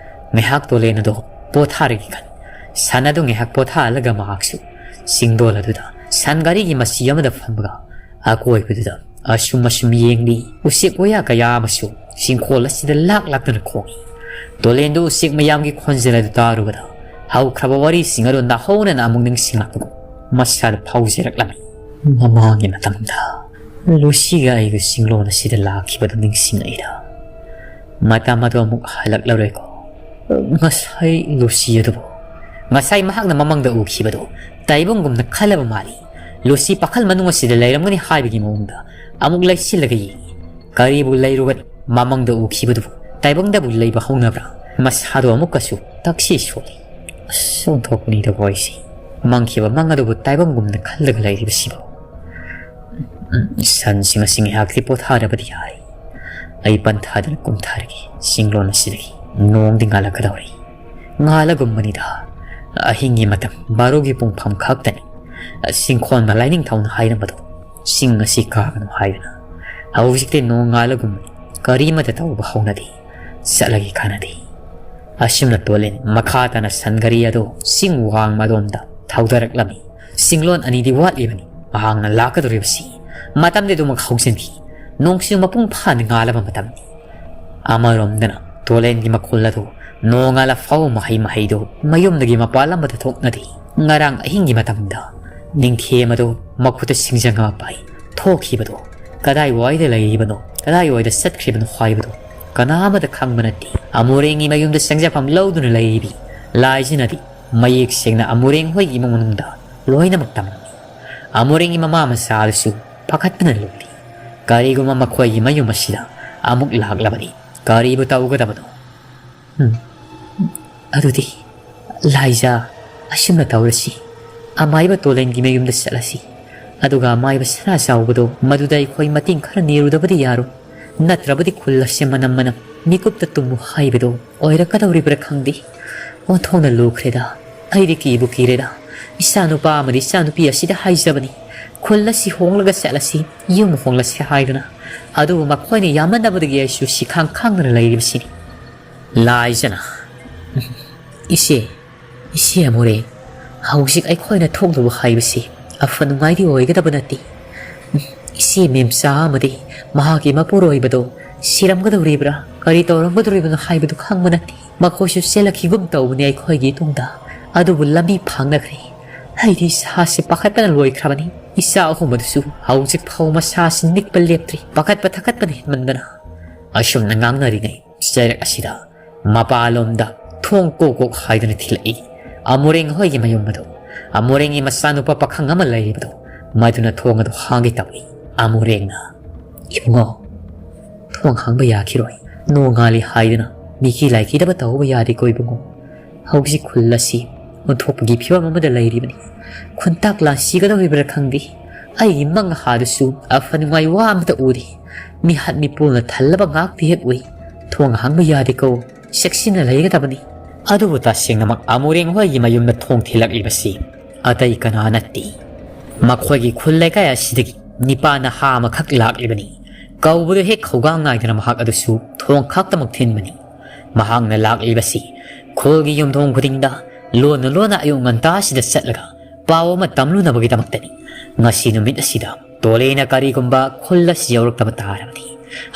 ꯉꯥꯏꯍꯥꯛ ꯇꯣꯂꯦꯟ ꯑꯗꯨ ꯄꯣꯊꯥꯔꯒꯦ ꯈꯟ ꯁꯟ ꯑꯗꯨ ꯉꯥꯏꯍꯥꯛ ꯄꯣꯊꯥꯍꯜꯂꯒ ꯃꯍꯥꯛꯁꯨ ꯁꯤꯡꯗꯣꯜ ꯑꯗꯨꯗ ꯁꯟ ꯒꯥꯔꯤꯒꯤ ꯃꯆꯤ ꯑꯃꯗ ꯐꯝꯃꯒ ꯑꯀꯣꯏꯕꯗꯨꯗ ꯑꯁꯨꯝ ꯑꯁꯨꯝ ꯌꯦꯡꯂꯤ꯫ ꯎꯆꯦꯛ ꯋꯥꯌꯥ ꯀꯌꯥ ꯑꯃꯁꯨ ꯆꯤꯡꯈꯣꯜ ꯑꯁꯤꯗ ꯂꯥꯛ ꯂꯥꯛꯇꯨꯅ ꯈꯣꯡꯏ꯫ ꯇꯣꯂꯦꯟꯗꯨ ꯎꯆꯦꯛ ꯃꯌꯥꯝꯒꯤ ꯈꯣꯟꯖꯦꯜ ꯑꯗꯨ ꯇꯥꯔꯨꯕꯗ ꯍꯧꯈ꯭ꯔꯕ ꯋꯥꯔꯤꯁꯤꯡ ꯑꯗꯨ ꯅꯥꯍꯧꯅꯅ ꯑꯃꯨꯛ ꯅꯤꯡꯁꯤꯡꯂꯛꯄꯒꯨꯝ ꯃꯁꯥꯗ ꯐꯥꯎꯖꯔꯛꯂꯝꯃꯤ꯫ ꯃꯃꯥꯡꯒꯤ ꯃꯇꯝꯗ ꯂꯨꯁꯤꯒ ꯑꯩꯒ ꯆꯤꯡꯂꯣꯟ ꯑꯁꯤꯗ ꯂꯥꯛꯈꯤꯕꯗꯨ ꯅꯤꯡꯁꯤꯡꯂꯛꯏꯗ꯫ ꯃꯇꯝ ꯑꯗꯨ ꯑꯃꯨꯛ ꯍꯜꯂꯛꯂꯔꯣꯏꯀꯣ꯫ ꯉꯁꯥꯏ ꯂꯨꯁꯤ ꯑꯗꯨꯕꯨ, ꯉꯁꯥꯏ ꯃꯍꯥꯛꯅ ꯃꯃꯪꯗ ꯎꯈꯤꯕꯗꯨ ꯇꯥꯏꯕꯪꯒꯨꯝꯅ ꯈꯜꯂꯕ ꯃꯥꯜꯂꯤ꯫ ꯂꯨꯁꯤ ꯄꯥꯈꯜ ꯃꯅꯨꯡ ꯑꯁꯤꯗ ꯂꯩꯔꯝꯒꯅꯤ ꯍꯥꯏꯕꯒꯤ ꯃꯑꯣꯡꯗ ꯑꯃꯨꯛ ꯂꯩꯁꯤꯜꯂꯒ ꯌꯦꯡꯏ꯫ ꯀꯔꯤꯕꯨ ꯂꯩꯔꯨꯒꯅꯤ? ꯃꯃꯪꯗ ꯎꯈꯤꯕꯗꯨꯕꯨ ꯇꯥꯏꯕꯪꯗꯕꯨ ꯂꯩꯕ ꯍꯧꯅꯕ꯭ꯔꯥ? ꯃꯁꯥꯗꯣ ꯑꯃꯨꯛꯀꯁꯨ ꯇꯛꯁꯤ ꯁꯣꯜꯂꯤ꯫ ꯑꯁ, ꯑꯣꯟꯊꯣꯛꯄꯅꯤꯗꯀꯣ ꯑꯩꯁꯦ꯫ ꯃꯪꯈꯤꯕ ꯃꯪ ꯑꯗꯨꯕꯨ ꯇꯥꯏꯕꯪꯒꯨꯝꯅ ꯈꯜꯂꯒ ꯂꯩꯔꯤꯕꯁꯤꯕꯨ꯫ ꯎꯝ, ꯁꯟꯁꯤꯡ ꯑꯁꯤ ꯉꯥꯏꯍꯥꯛꯇꯤ ꯄꯣꯊꯥꯔꯕꯗꯤ ꯌꯥꯔꯤ꯫ ꯑꯩ ꯄꯟꯊꯥꯗꯅ ꯀꯨꯝꯊꯔꯒꯦ꯫ ꯆꯤꯡꯂꯣꯟ ꯑꯁꯤꯗꯒꯤ ꯅꯣꯡꯗꯤ ꯉꯥꯜꯂꯛꯀꯗꯧꯔꯤ꯫ ꯉꯥꯜꯂꯒꯨꯝꯕꯅꯤꯗ꯫ ꯑꯍꯤꯡꯒꯤ ꯃꯇꯝ ꯕꯥꯔꯣꯒꯤ ꯄꯨꯡꯐꯝ ꯈꯛꯇꯅꯤ꯫ ꯁꯤꯡꯈꯣꯟꯕ ꯂꯥꯏꯅꯤꯡꯊꯧꯅ ꯍꯥꯏꯔꯝꯕꯗꯣ, ꯆꯤꯡ ꯑꯁꯤ ꯀꯥꯒꯅꯨ ꯍꯥꯏꯗꯨꯅ꯫ ꯍꯧꯖꯤꯛꯇꯤ ꯅꯣꯡ ꯉꯥꯜꯂꯒꯨꯝꯕꯅꯤ꯫ ꯀꯔꯤꯃꯠꯇ ꯇꯧꯕ ꯍꯧꯅꯗꯦ꯫ ꯆꯠꯂꯒꯦ ꯀꯥꯟꯅꯗꯦ꯫ ꯑꯁꯨꯝꯅ ꯇꯣꯂꯦꯟ ꯃꯈꯥ ꯇꯥꯅ ꯁꯟ ꯒꯥꯔꯤ ꯑꯗꯨ ꯆꯤꯡ ꯋꯥꯡꯃ ꯑꯗꯣꯝꯗ ꯊꯧꯗꯔꯛꯂꯝꯃꯤ꯫ ꯆꯤꯡꯂꯣꯟ ꯑꯅꯤꯗꯤ ꯋꯥꯠꯂꯤꯕꯅꯤ ꯃꯍꯥꯛꯅ ꯂꯥꯛꯀꯗꯧꯔꯤꯕꯁꯤ꯫ ꯃꯇꯝꯗꯤ ꯑꯗꯨꯃꯛ ꯍꯧꯖꯤꯟꯈꯤ꯫ ꯅꯣꯡꯁꯨ ꯃꯄꯨꯡ ꯐꯥꯅ ꯉꯥꯜꯂꯕ ꯃꯇꯝꯅꯤ꯫ ꯑꯃꯔꯣꯝꯗꯅ ꯇꯣꯂꯦꯟꯒꯤ ꯃꯈꯣꯜ ꯑꯗꯨ ꯅꯣꯡꯉꯥꯜꯂ ꯐꯥꯎꯕ ꯃꯍꯩ ꯃꯍꯩꯗꯨ ꯃꯌꯨꯝꯗꯒꯤ ꯃꯄꯥꯟ ꯑꯃꯗ ꯊꯣꯛꯅꯗꯦ꯫ ꯉꯔꯥꯡ ꯑꯍꯤꯡꯒꯤ ꯃꯇꯝꯗ ꯅꯤꯡꯊꯦꯝ ꯑꯗꯨ ꯃꯈꯨꯠꯇ ꯁꯤꯡꯖꯪ ꯑꯃ ꯄꯥꯏ ꯊꯣꯛꯈꯤꯕꯗꯨ ꯀꯗꯥꯏꯋꯥꯏꯗ ꯂꯩꯔꯤꯕꯅꯣ, ꯀꯗꯥꯏꯋꯥꯏꯗ ꯆꯠꯈ꯭ꯔꯤꯕꯅꯣ ꯍꯥꯏꯕꯗꯨ ꯀꯅꯥ ꯑꯃꯗ ꯈꯪꯕ ꯅꯠꯇꯦ꯫ ꯑꯃꯨꯔꯦꯡꯒꯤ ꯃꯌꯨꯝꯗ ꯆꯪꯖꯐꯝ ꯂꯧꯗꯨꯅ ꯂꯩꯔꯤꯕꯤ ꯂꯥꯏꯁꯤꯅꯗꯤ ꯃꯌꯦꯛ ꯁꯦꯡꯅ ꯑꯃꯨꯔꯦꯡ ꯍꯣꯏꯒꯤ ꯏꯃꯨꯡ ꯃꯅꯨꯡꯗ ꯂꯣꯏꯅꯃꯛ ꯇꯝꯂꯝꯃꯤ꯫ ꯑꯃꯨꯔꯦꯡꯒꯤ ꯃꯃꯥ ꯃꯆꯥ ꯑꯗꯨꯁꯨ ꯄꯥꯈꯠꯄꯅ ꯂꯣꯏꯔꯤ꯫ ꯀꯔꯤꯒꯨꯝꯕ ꯃꯈꯣꯏꯒꯤ ꯃꯌꯨꯝ ꯑꯁꯤꯗ ꯑꯃꯨꯛ ꯂꯥꯛꯂꯕꯗꯤ ꯀꯔꯤꯕꯨ ꯇꯧꯒꯗꯕꯅꯣ? ꯎꯝ, ꯑꯗꯨꯗꯤ ꯂꯥꯏꯖꯥ, ꯑꯁꯨꯝꯅ ꯇꯧꯔꯁꯤ꯫ ꯑꯃꯥꯏꯕ ꯇꯣꯂꯦꯟꯒꯤ ꯃꯌꯨꯝꯗ ꯆꯠꯂꯁꯤ꯫ ꯑꯗꯨꯒ ꯑꯃꯥꯏꯕ ꯁꯅꯥ ꯆꯥꯎꯕꯗꯣ ꯃꯗꯨꯗ ꯑꯩꯈꯣꯏ ꯃꯇꯦꯡ ꯈꯔ ꯅꯤꯔꯨꯗꯕꯗꯤ ꯌꯥꯔꯣꯏ꯫ ꯅꯠꯇ꯭ꯔꯕꯗꯤ ꯈꯨꯜ ꯑꯁꯦ ꯃꯅꯝ ꯃꯅꯝ ꯃꯤꯀꯨꯞꯇ ꯇꯨꯝꯃꯨ ꯍꯥꯏꯕꯗꯣ ꯑꯣꯏꯔꯛꯀꯗꯧꯔꯤꯕ꯭ꯔꯥ ꯈꯪꯗꯦ꯫ ꯑꯣꯟꯊꯣꯛꯅ ꯂꯨꯈ꯭ꯔꯦꯗ꯫ ꯑꯩꯗꯤ ꯀꯤꯕꯨ ꯀꯤꯔꯦꯗ꯫ ꯏꯆꯥꯅꯨꯄꯥ ꯑꯃꯗꯤ ꯏꯆꯥꯅꯨꯄꯤ ꯑꯁꯤꯗ ꯍꯥꯏꯖꯕꯅꯤ, ꯈꯨꯜ ꯑꯁꯤ ꯍꯣꯡꯂꯒ ꯆꯠꯂꯁꯤ, ꯌꯨꯝ ꯍꯣꯡꯂꯁꯤ ꯍꯥꯏꯗꯨꯅ꯫ ꯑꯗꯨꯕꯨ ꯃꯈꯣꯏꯅ ꯌꯥꯝꯃꯟꯅꯕꯗꯒꯤ ꯑꯩꯁꯨ ꯁꯤꯈꯥꯡ ꯈꯥꯡꯗꯅ ꯂꯩꯔꯤꯕꯁꯤꯅꯤ꯫ ꯂꯥꯏꯖꯅ, ꯏꯆꯦ, ꯏꯆꯦ ꯑꯃꯨꯔꯦ, ꯍꯧꯖꯤꯛ ꯑꯩꯈꯣꯏꯅ ꯊꯣꯛꯂꯨꯕ ꯍꯥꯏꯕꯁꯤ ꯑꯐ ꯅꯨꯡꯉꯥꯏꯗꯤ ꯑꯣꯏꯒꯗꯕ ꯅꯠꯇꯦ꯫ ꯏꯆꯦ ꯃꯦꯝꯆꯥ ꯑꯃꯗꯤ ꯃꯍꯥꯛꯀꯤ ꯃꯄꯨꯔꯣꯏꯕꯗꯣ ꯁꯤꯔꯝꯒꯗꯧꯔꯤꯕ꯭ꯔꯥ, ꯀꯔꯤ ꯇꯧꯔꯝꯒꯗꯧꯔꯤꯕꯅꯣ ꯍꯥꯏꯕꯗꯨ ꯈꯪꯕ ꯅꯠꯇꯦ꯫ ꯃꯈꯣꯏꯁꯨ ꯆꯦꯜꯂꯛꯈꯤꯒꯨꯝ ꯇꯧꯕꯅꯤ ꯑꯩꯈꯣꯏꯒꯤ ꯇꯨꯡꯗ, ꯑꯗꯨꯕꯨ ꯂꯝꯕꯤ ꯐꯥꯡꯅꯈ꯭ꯔꯦ꯫ ꯑꯩꯗꯤ ꯏꯁꯥꯁꯦ ꯄꯥꯈꯠꯄꯅ ꯂꯣꯏꯈ꯭ꯔꯕꯅꯤ꯫ ꯏꯆꯥ ꯑꯍꯨꯝ ꯑꯗꯨꯁꯨ ꯍꯧꯖꯤꯛ ꯐꯥꯎ ꯃꯁꯥꯁꯤ ꯅꯤꯛꯄ ꯂꯦꯞꯇ꯭ꯔꯤ, ꯄꯥꯈꯠꯄ ꯊꯥꯀꯠꯄꯅ ꯍꯦꯟꯃꯟꯗꯅ꯫ ꯑꯁꯨꯝꯅ ꯉꯥꯡꯅꯔꯤꯉꯩ ꯆꯩꯔꯛ ꯑꯁꯤꯗ ꯃꯄꯥꯟꯂꯣꯝꯗ ꯊꯣꯡ ꯀꯣꯛ ꯀꯣꯛ ꯍꯥꯏꯗꯨꯅ ꯊꯤꯜꯂꯛꯏ꯫ ꯑꯃꯨꯔꯦꯡ ꯍꯣꯏꯒꯤ ꯃꯌꯨꯝ ꯑꯗꯨ, ꯑꯃꯨꯔꯦꯡꯒꯤ ꯃꯆꯥꯅꯨꯄꯥ ꯄꯥꯈꯪ ꯑꯃ ꯂꯩꯔꯤꯕꯗꯨ, ꯃꯗꯨꯅ ꯊꯣꯡ ꯑꯗꯨ ꯍꯥꯡꯒꯦ ꯇꯧꯏ꯫ ꯑꯃꯨꯔꯦꯡꯅ, "ꯏꯕꯨꯡꯉꯣ, ꯊꯣꯡ ꯍꯥꯡꯕ ꯌꯥꯈꯤꯔꯣꯏ꯫ ꯅꯣꯡꯉꯥꯜꯂꯤ ꯍꯥꯏꯗꯨꯅ ꯃꯤꯀꯤ ꯂꯥꯏꯀꯤꯗꯕ ꯇꯧꯕ ꯌꯥꯗꯦꯀꯣ ꯏꯕꯨꯡꯉꯣ꯫ ꯍꯧꯖꯤꯛ ꯈꯨꯜ ꯑꯁꯤ ꯑꯣꯟꯊꯣꯛꯄꯒꯤ ꯐꯤꯕꯝ ꯑꯃꯗ ꯂꯩꯔꯤꯕꯅꯤ꯫ ꯈꯨꯟꯇꯥꯛ ꯂꯥꯟ ꯁꯤꯒꯗꯧꯔꯤꯕ꯭ꯔꯥ ꯈꯪꯗꯦ꯫ ꯑꯩꯒꯤ ꯃꯪ ꯍꯥꯗꯨꯁꯨ ꯑꯐ ꯅꯨꯡꯉꯥꯏ ꯋꯥ ꯑꯃꯇ ꯎꯗꯦ꯫ ꯃꯤꯍꯥꯠ ꯃꯤꯄꯨꯅ ꯊꯜꯂꯕ ꯉꯥꯛꯇ ꯍꯦꯛ ꯎꯏ꯫ ꯊꯣꯡ ꯍꯥꯡꯕ ꯌꯥꯗꯦꯀꯣ, ꯆꯦꯛꯁꯤꯟꯅ ꯂꯩꯒꯗꯕꯅꯤ"꯫ ꯑꯗꯨꯕꯨ ꯇꯁꯦꯡꯅꯃꯛ ꯑꯃꯨꯔꯦꯡ ꯍꯣꯏꯒꯤ ꯃꯌꯨꯝꯗ ꯊꯣꯡ ꯊꯤꯜꯂꯛꯂꯤꯕꯁꯤ ꯑꯇꯩ ꯀꯅꯥ ꯅꯠꯇꯦ꯫ ꯃꯈꯣꯏꯒꯤ ꯈꯨꯜ ꯂꯩꯀꯥꯏ ꯑꯁꯤꯗꯒꯤ ꯅꯤꯄꯥ ꯅꯍꯥ ꯑꯃꯈꯛ ꯂꯥꯛꯂꯤꯕꯅꯤ꯫ ꯀꯧꯕꯗꯨ ꯍꯦꯛ ꯈꯧꯒꯥꯡ ꯉꯥꯏꯗꯅ ꯃꯍꯥꯛ ꯑꯗꯨꯁꯨ ꯊꯣꯡ ꯈꯥꯛꯇꯃꯛ ꯊꯤꯟꯕꯅꯤ꯫ ꯃꯍꯥꯛꯅ ꯂꯥꯛꯂꯤꯕꯁꯤ ꯈꯨꯜꯒꯤ ꯌꯨꯝꯊꯣꯡ ꯈꯨꯗꯤꯡꯗ ꯂꯣꯟꯅ ꯂꯣꯟꯅ ꯑꯌꯨꯛ ꯉꯟꯇꯥꯁꯤꯗ ꯆꯠꯂꯒ ꯄꯥꯎ ꯑꯃ ꯇꯝꯂꯨꯅꯕꯒꯤꯗꯃꯛꯇꯅꯤ꯫ ꯉꯁꯤ ꯅꯨꯃꯤꯠ ꯑꯁꯤꯗ ꯇꯣꯂꯦꯅ ꯀꯔꯤꯒꯨꯝꯕ ꯈꯨꯜ ꯑꯁꯤ ꯌꯧꯔꯛꯇꯕ ꯇꯥꯔꯕꯗꯤ,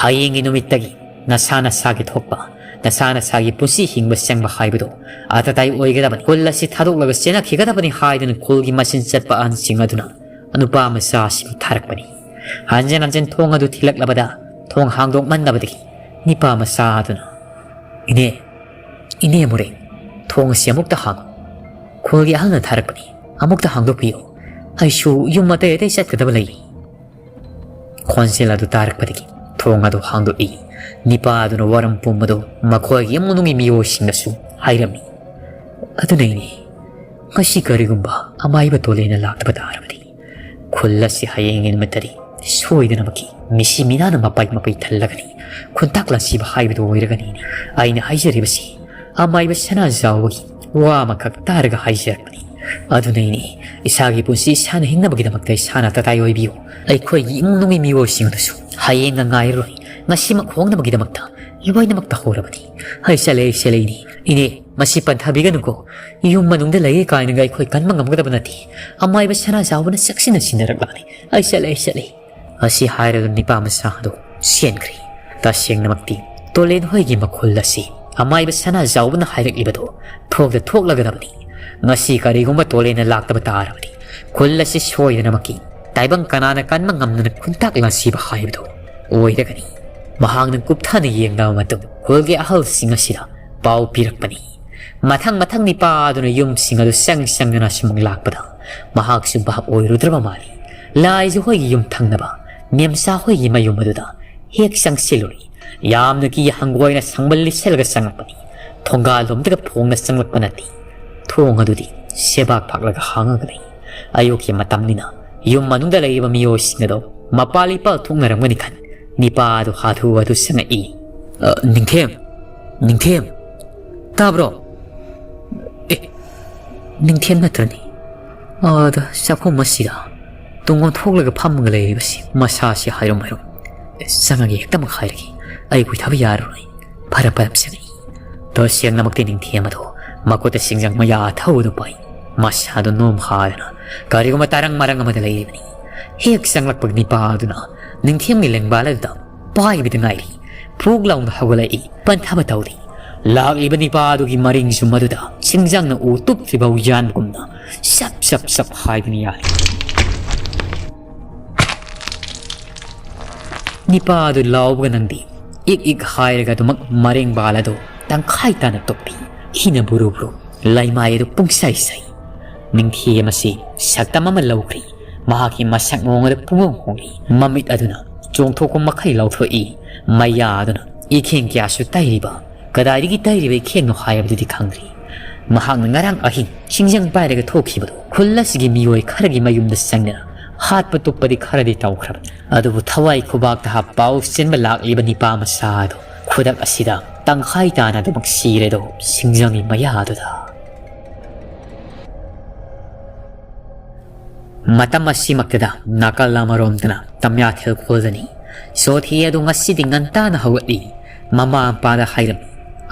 ꯍꯌꯦꯡꯒꯤ ꯅꯨꯃꯤꯠꯇꯒꯤ ꯅꯁꯥ ꯅꯁꯥꯒꯤ ꯊꯣꯛꯄ, ꯅꯁꯥ ꯅꯁꯥꯒꯤ ꯄꯨꯟꯁꯤ ꯍꯤꯡꯕ ꯆꯪꯕ ꯍꯥꯏꯕꯗꯨ ꯑꯇꯇꯥꯏ ꯑꯣꯏꯒꯗꯕꯅꯤ꯫ ꯈꯨꯜ ꯑꯁꯤ ꯊꯥꯗꯣꯛꯂꯒ ꯆꯦꯟꯅꯈꯤꯒꯗꯕꯅꯤ ꯍꯥꯏꯗꯨꯅ ꯈꯨꯜꯒꯤ ꯃꯆꯤꯟ ꯆꯠꯄ ꯑꯍꯟꯁꯤꯡ ꯑꯗꯨꯅ ꯅꯨꯄꯥ ꯃꯆꯥ ꯑꯁꯤꯕꯨ ꯊꯥꯔꯛꯄꯅꯤ꯫ ꯍꯟꯖꯤꯟ ꯍꯟꯖꯤꯟ ꯊꯣꯡ ꯑꯗꯨ ꯊꯤꯜꯂꯛꯂꯕꯗ ꯊꯣꯡ ꯍꯥꯡꯗꯣꯛꯃꯟꯗꯕꯗꯒꯤ ꯅꯤꯄꯥ ꯃꯆꯥ ꯑꯗꯨꯅ, "ꯏꯅꯦ, ꯏꯅꯦ ꯃꯨꯔꯦ, ꯊꯣꯡ ꯑꯁꯤ ꯑꯃꯨꯛꯇ ꯍꯥꯡꯉꯨ꯫ ꯈꯨꯜꯒꯤ ꯑꯍꯜꯅ ꯊꯥꯔꯛꯄꯅꯤ, ꯑꯃꯨꯛꯇ ꯍꯥꯡꯗꯣꯛꯄꯤꯌꯨ꯫ ꯑꯩꯁꯨ ꯌꯨꯝ ꯑꯇꯩ ꯑꯇꯩ ꯆꯠꯀꯗꯕ ꯂꯩ"꯫ ꯈꯣꯟꯖꯦꯜ ꯑꯗꯨ ꯇꯥꯔꯛꯄꯗꯒꯤ ꯊꯣꯡ ꯑꯗꯨ ꯍꯥꯡꯗꯣꯛꯏ꯫ ꯅꯤꯄꯥ ꯑꯗꯨꯅ ꯋꯥꯔꯝ ꯄꯨꯝꯕꯗꯨ ꯃꯈꯣꯏꯒꯤ ꯏꯃꯨꯡ ꯃꯅꯨꯡꯒꯤ ꯃꯤꯑꯣꯏꯁꯤꯡꯗꯁꯨ ꯍꯥꯏꯔꯝꯃꯤ꯫ ꯑꯗꯨꯅ ꯏꯅꯦ, ꯉꯁꯤ ꯀꯔꯤꯒꯨꯝꯕ ꯑꯃꯥꯏꯕ ꯇꯣꯂꯦꯅ ꯂꯥꯛꯇꯕ ꯇꯥꯔꯕꯗꯤ ꯈꯨꯜ ꯑꯁꯤ ꯍꯌꯦꯡꯒꯤ ꯅꯨꯃꯤꯠꯇꯗꯤ ꯁꯣꯏꯗꯅꯃꯛꯀꯤ ꯃꯤꯁꯤ ꯃꯤꯅꯥꯅ ꯃꯄꯩ ꯃꯄꯩ ꯊꯜꯂꯒꯅꯤ꯫ ꯈꯨꯟꯇꯥꯛ ꯂꯥꯟꯁꯤꯕ ꯍꯥꯏꯕꯗꯨ ꯑꯣꯏꯔꯒꯅꯤꯅꯦ꯫ ꯑꯩꯅ ꯍꯥꯏꯖꯔꯤꯕꯁꯤ ꯑꯃꯥꯏꯕ ꯁꯅꯥꯖꯥꯎꯕꯒꯤ ꯋꯥ ꯑꯃꯈꯛ ꯇꯥꯔꯒ ꯍꯥꯏꯖꯔꯕꯅꯤ꯫ ꯑꯗꯨꯅ ꯏꯅꯦ, ꯏꯁꯥꯒꯤ ꯄꯨꯟꯁꯤ ꯏꯁꯥꯅ ꯍꯤꯡꯅꯕꯒꯤꯗꯃꯛꯇ ꯏꯁꯥꯅ ꯇꯇꯥꯏ ꯑꯣꯏꯕꯤꯌꯨ꯫ ꯑꯩꯈꯣꯏꯒꯤ ꯏꯃꯨꯡ ꯃꯅꯨꯡꯒꯤ ꯃꯤꯑꯣꯏꯁꯤꯡ ꯑꯗꯨꯁꯨ ꯍꯌꯦꯡꯒ ꯉꯥꯏꯔꯔꯣꯏ, ꯉꯁꯤꯃꯛ ꯍꯣꯡꯅꯕꯒꯤꯗꯃꯛꯇ ꯂꯣꯏꯅꯃꯛ ꯇꯧꯍꯧꯔꯕꯅꯤ꯫ ꯑꯩ ꯆꯠꯂꯦ, ꯑꯩ ꯆꯠꯂꯦ ꯏꯅꯦ꯫ ꯏꯅꯦ, ꯃꯁꯤ ꯄꯟꯊꯕꯤꯒꯅꯨꯀꯣ꯫ ꯌꯨꯝ ꯃꯅꯨꯡꯗ ꯂꯩꯌꯦ ꯀꯥꯏꯅꯒ ꯑꯩꯈꯣꯏ ꯀꯟꯕ ꯉꯝꯒꯗꯕ ꯅꯠꯇꯦ꯫ ꯑꯃꯥꯏꯕ ꯁꯅꯥꯖꯥꯎꯕꯅ ꯆꯦꯛꯁꯤꯟꯅ ꯁꯤꯟꯅꯔꯛꯂꯕꯅꯤ꯫ ꯑꯩ ꯆꯠꯂꯦ, ꯑꯩ ꯆꯠꯂꯦ꯫ ꯑꯁꯤ ꯍꯥꯏꯔꯒ ꯅꯤꯄꯥ ꯃꯆꯥ ꯑꯗꯨ ꯆꯦꯟꯈ꯭ꯔꯦ꯫ ꯇꯁꯦꯡꯅꯃꯛꯇꯤ ꯇꯣꯂꯦꯟ ꯍꯣꯏꯒꯤ ꯃꯈꯨꯜ ꯑꯁꯤ ꯑꯃꯥꯏꯕ ꯁꯅꯥꯖꯥꯎꯕꯅ ꯍꯥꯏꯔꯛꯂꯤꯕꯗꯨ ꯊꯣꯛꯇ ꯊꯣꯛꯂꯒꯗꯕꯅꯤ꯫ ꯉꯁꯤ ꯀꯔꯤꯒꯨꯝꯕ ꯇꯣꯂꯦꯟꯅ ꯂꯥꯛꯇꯕ ꯇꯥꯔꯕꯗꯤ ꯈꯨꯜ ꯑꯁꯤ ꯁꯣꯏꯗꯅꯃꯛꯀꯤ ꯇꯥꯏꯕꯪ ꯀꯅꯥꯅ ꯀꯟꯕ ꯉꯝꯗꯅ ꯈꯨꯟꯇꯥꯛ ꯂꯥꯟꯁꯤꯕ ꯍꯥꯏꯕꯗꯨ ꯑꯣꯏꯔꯒꯅꯤ꯫ ꯃꯍꯥꯛꯅ ꯀꯨꯞꯊꯅ ꯌꯦꯡꯂꯕ ꯃꯇꯨꯡ ꯈꯨꯜꯒꯤ ꯑꯍꯜꯁꯤꯡ ꯑꯁꯤꯗ ꯄꯥꯎ ꯄꯤꯔꯛꯄꯅꯤ꯫ ꯃꯊꯪ ꯃꯊꯪ ꯅꯤꯄꯥ ꯑꯗꯨꯅ ꯌꯨꯝꯁꯤꯡ ꯑꯗꯨ ꯆꯪ ꯆꯪꯗꯨꯅ ꯁꯨꯝ ꯂꯥꯛꯄꯗ ꯃꯍꯥꯛꯁꯨ ꯚꯥꯞ ꯑꯣꯏꯔꯨꯗ꯭ꯔꯕ ꯃꯥꯜꯂꯤ꯫ ꯂꯥꯏꯖ ꯍꯣꯏꯒꯤ ꯌꯨꯝ ꯊꯪꯅꯕ ꯃꯦꯝꯆꯥ ꯍꯣꯏꯒꯤ ꯃꯌꯨꯝ ꯑꯗꯨꯗ ꯍꯦꯛ ꯆꯪꯁꯤꯜꯂꯨꯔꯦ꯫ ꯌꯥꯝꯅ ꯀꯤ ꯍꯪꯒꯣꯏꯅ ꯁꯪꯕꯜ ꯂꯤꯠꯁꯜꯂꯒ ꯆꯪꯂꯛꯄꯅꯤ꯫ ꯊꯣꯡꯒꯥꯜꯂꯣꯝꯗꯒ ꯐꯣꯡꯅ ꯆꯪꯂꯛꯄ ꯅꯠꯇꯦ꯫ ꯊꯣꯡ ꯑꯗꯨꯗꯤ ꯁꯦꯕꯥꯛ ꯐꯥꯛꯂꯒ ꯍꯥꯡꯉꯒ ꯂꯩ꯫ ꯑꯌꯨꯛꯀꯤ ꯃꯇꯝꯅꯤꯅ ꯌꯨꯝ ꯃꯅꯨꯡꯗ ꯂꯩꯔꯤꯕ ꯃꯤꯑꯣꯏꯁꯤꯡ ꯑꯗꯨ ꯃꯄꯥꯜ ꯏꯄꯥꯜ ꯊꯣꯛꯅꯔꯝꯒꯅꯤ ꯈꯟ ꯅꯤꯄꯥ ꯑꯗꯨ ꯍꯥꯊꯨ ꯍꯥꯊꯨ ꯆꯪꯉꯛꯏ꯫ "ꯑ, ꯅꯤꯡꯊꯦꯝ, ꯅꯤꯡꯊꯦꯝ, ꯇꯥꯕ꯭ꯔꯣ? ꯑꯦ, ꯅꯤꯡꯊꯦꯝ ꯅꯠꯇ꯭ꯔꯅꯤ? ꯑꯥꯗ ꯆꯥꯛꯈꯨꯝ ꯑꯁꯤꯗ ꯇꯨꯡ ꯑꯣꯟꯊꯣꯛꯂꯒ ꯐꯝꯃꯒ ꯂꯩꯔꯤꯕꯁꯤ ꯃꯁꯥꯁꯤ ꯍꯥꯏꯔꯨꯝ ꯍꯥꯏꯔꯨꯝ꯫ ꯆꯪꯉꯒꯦ, ꯍꯦꯛꯇꯃꯛ ꯍꯥꯏꯔꯒꯦ꯫ ꯑꯩ ꯀꯨꯏꯊꯕ ꯌꯥꯔꯔꯣꯏ꯫ ꯐꯔ ꯐꯔ ꯆꯪꯉꯛꯏ"꯫ ꯇꯁꯦꯡꯅꯃꯛꯇꯤ ꯅꯤꯡꯊꯦꯝ ꯑꯗꯨ ꯃꯈꯨꯠꯇ ꯁꯤꯡꯖꯪ ꯃꯌꯥ ꯑꯊꯧꯕꯗꯨ ꯄꯥꯏ꯫ ꯃꯁꯥꯗꯨ ꯅꯣꯝ ꯍꯥꯗꯅ ꯀꯔꯤꯒꯨꯝꯕ ꯇꯔꯪ ꯃꯔꯪ ꯑꯃꯗ ꯂꯩꯔꯤꯕꯅꯤ꯫ ꯍꯦꯛ ꯆꯪꯂꯛꯄ ꯅꯤꯄꯥ ꯑꯗꯨꯅ ꯅꯤꯡꯊꯦꯝꯒꯤ ꯂꯦꯡꯕꯥꯜ ꯑꯗꯨꯗ ꯄꯥꯏꯕꯗ ꯉꯥꯏꯔꯤ꯫ ꯐꯨꯛ ꯂꯥꯎꯅ ꯍꯧꯒꯠꯂꯛꯏ꯫ ꯄꯟꯊꯕ ꯇꯧꯔꯤ꯫ ꯂꯥꯛꯂꯤꯕ ꯅꯤꯄꯥ ꯑꯗꯨꯒꯤ ꯃꯔꯤꯡꯁꯨ ꯃꯗꯨꯗ ꯁꯤꯡꯖꯪꯅ ꯎ ꯇꯨꯞꯇ꯭ꯔꯤꯐꯥꯎ ꯌꯥꯟꯕꯒꯨꯝꯅ ꯁꯞ ꯁꯞ ꯁꯞ ꯍꯥꯏꯗꯨꯅ ꯌꯥꯜꯂꯤ꯫ ꯅꯤꯄꯥ ꯑꯗꯨ ꯂꯥꯎꯕꯒ ꯅꯪꯗꯤ ꯏꯛ ꯏꯛ ꯍꯥꯏꯔꯒ ꯑꯗꯨꯃꯛ ꯃꯔꯦꯡꯕꯥꯜ ꯑꯗꯨ ꯇꯪꯈꯥꯏ ꯇꯥꯅ ꯇꯨꯞꯄꯤ꯫ ꯍꯤꯅ ꯕꯨꯔꯨ ꯕꯨꯔꯨ, ꯂꯩꯃꯥꯏ ꯑꯗꯨ ꯄꯨꯡꯁꯥꯏ ꯁꯥꯏ꯫ ꯅꯤꯡꯊꯦꯝ ꯑꯁꯤ ꯁꯛꯇꯝ ꯑꯃ ꯂꯧꯈ꯭ꯔꯤ꯫ ꯃꯍꯥꯛꯀꯤ ꯃꯁꯛ ꯃꯑꯣꯡ ꯑꯗꯨ ꯄꯨꯡꯍꯣꯡ ꯍꯣꯡꯂꯤ꯫ ꯃꯃꯤꯠ ꯑꯗꯨꯅ ꯆꯣꯡꯊꯣꯛꯄ ꯃꯈꯩ ꯂꯧꯊꯣꯛꯏ꯫ ꯃꯌꯥꯗꯨꯅ ꯏꯈꯦꯡ ꯀꯌꯥꯁꯨ ꯇꯩꯔꯤꯕ, ꯀꯗꯥꯏꯗꯒꯤ ꯇꯩꯔꯤꯕ ꯏꯈꯦꯡꯅꯣ ꯍꯥꯏꯕꯗꯨꯗꯤ ꯈꯪꯗ꯭ꯔꯤ꯫ ꯃꯍꯥꯛꯅ ꯉꯔꯥꯡ ꯑꯍꯤꯡ ꯁꯤꯡꯖꯪ ꯄꯥꯏꯔꯒ ꯊꯣꯛꯈꯤꯕꯗꯨ ꯈꯨꯜ ꯑꯁꯤꯒꯤ ꯃꯤꯑꯣꯏ ꯈꯔꯒꯤ ꯃꯌꯨꯝꯗ ꯆꯪꯗꯨꯅ ꯍꯥꯠꯄ ꯇꯨꯞꯄꯗꯤ ꯈꯔꯗꯤ ꯇꯧꯈ꯭ꯔꯕꯅꯤ꯫ ꯑꯗꯨꯕꯨ ꯊꯋꯥꯏ ꯈꯨꯕꯥꯛꯇ ꯍꯥꯞ ꯄꯥꯎ ꯆꯦꯟꯕ ꯂꯥꯛꯂꯤꯕ ꯅꯤꯄꯥ ꯃꯆꯥ ꯑꯗꯨ ꯈꯨꯗꯛ ꯑꯁꯤꯗ ꯇꯪꯈꯥꯏ ꯇꯥꯅ ꯑꯗꯨꯃꯛ ꯁꯤꯔꯦꯗꯣ ꯁꯤꯡꯖꯪꯒꯤ ꯃꯌꯥꯗꯨꯗ꯫ ꯃꯇꯝ ꯑꯁꯤꯃꯛꯇꯗ ꯅꯥꯀꯜ ꯑꯃꯔꯣꯝꯗꯅ ꯇꯝꯌꯥꯊꯦꯜ ꯈꯨꯜꯗꯅꯤ꯫ ꯆꯣꯊꯦ ꯑꯗꯨ ꯉꯁꯤꯗꯤ ꯉꯟꯇꯥꯅ ꯍꯧꯒꯠꯂꯤ꯫ ꯃꯃꯥ ꯃꯄꯥꯗ ꯍꯥꯏꯔꯝꯃꯤ꯫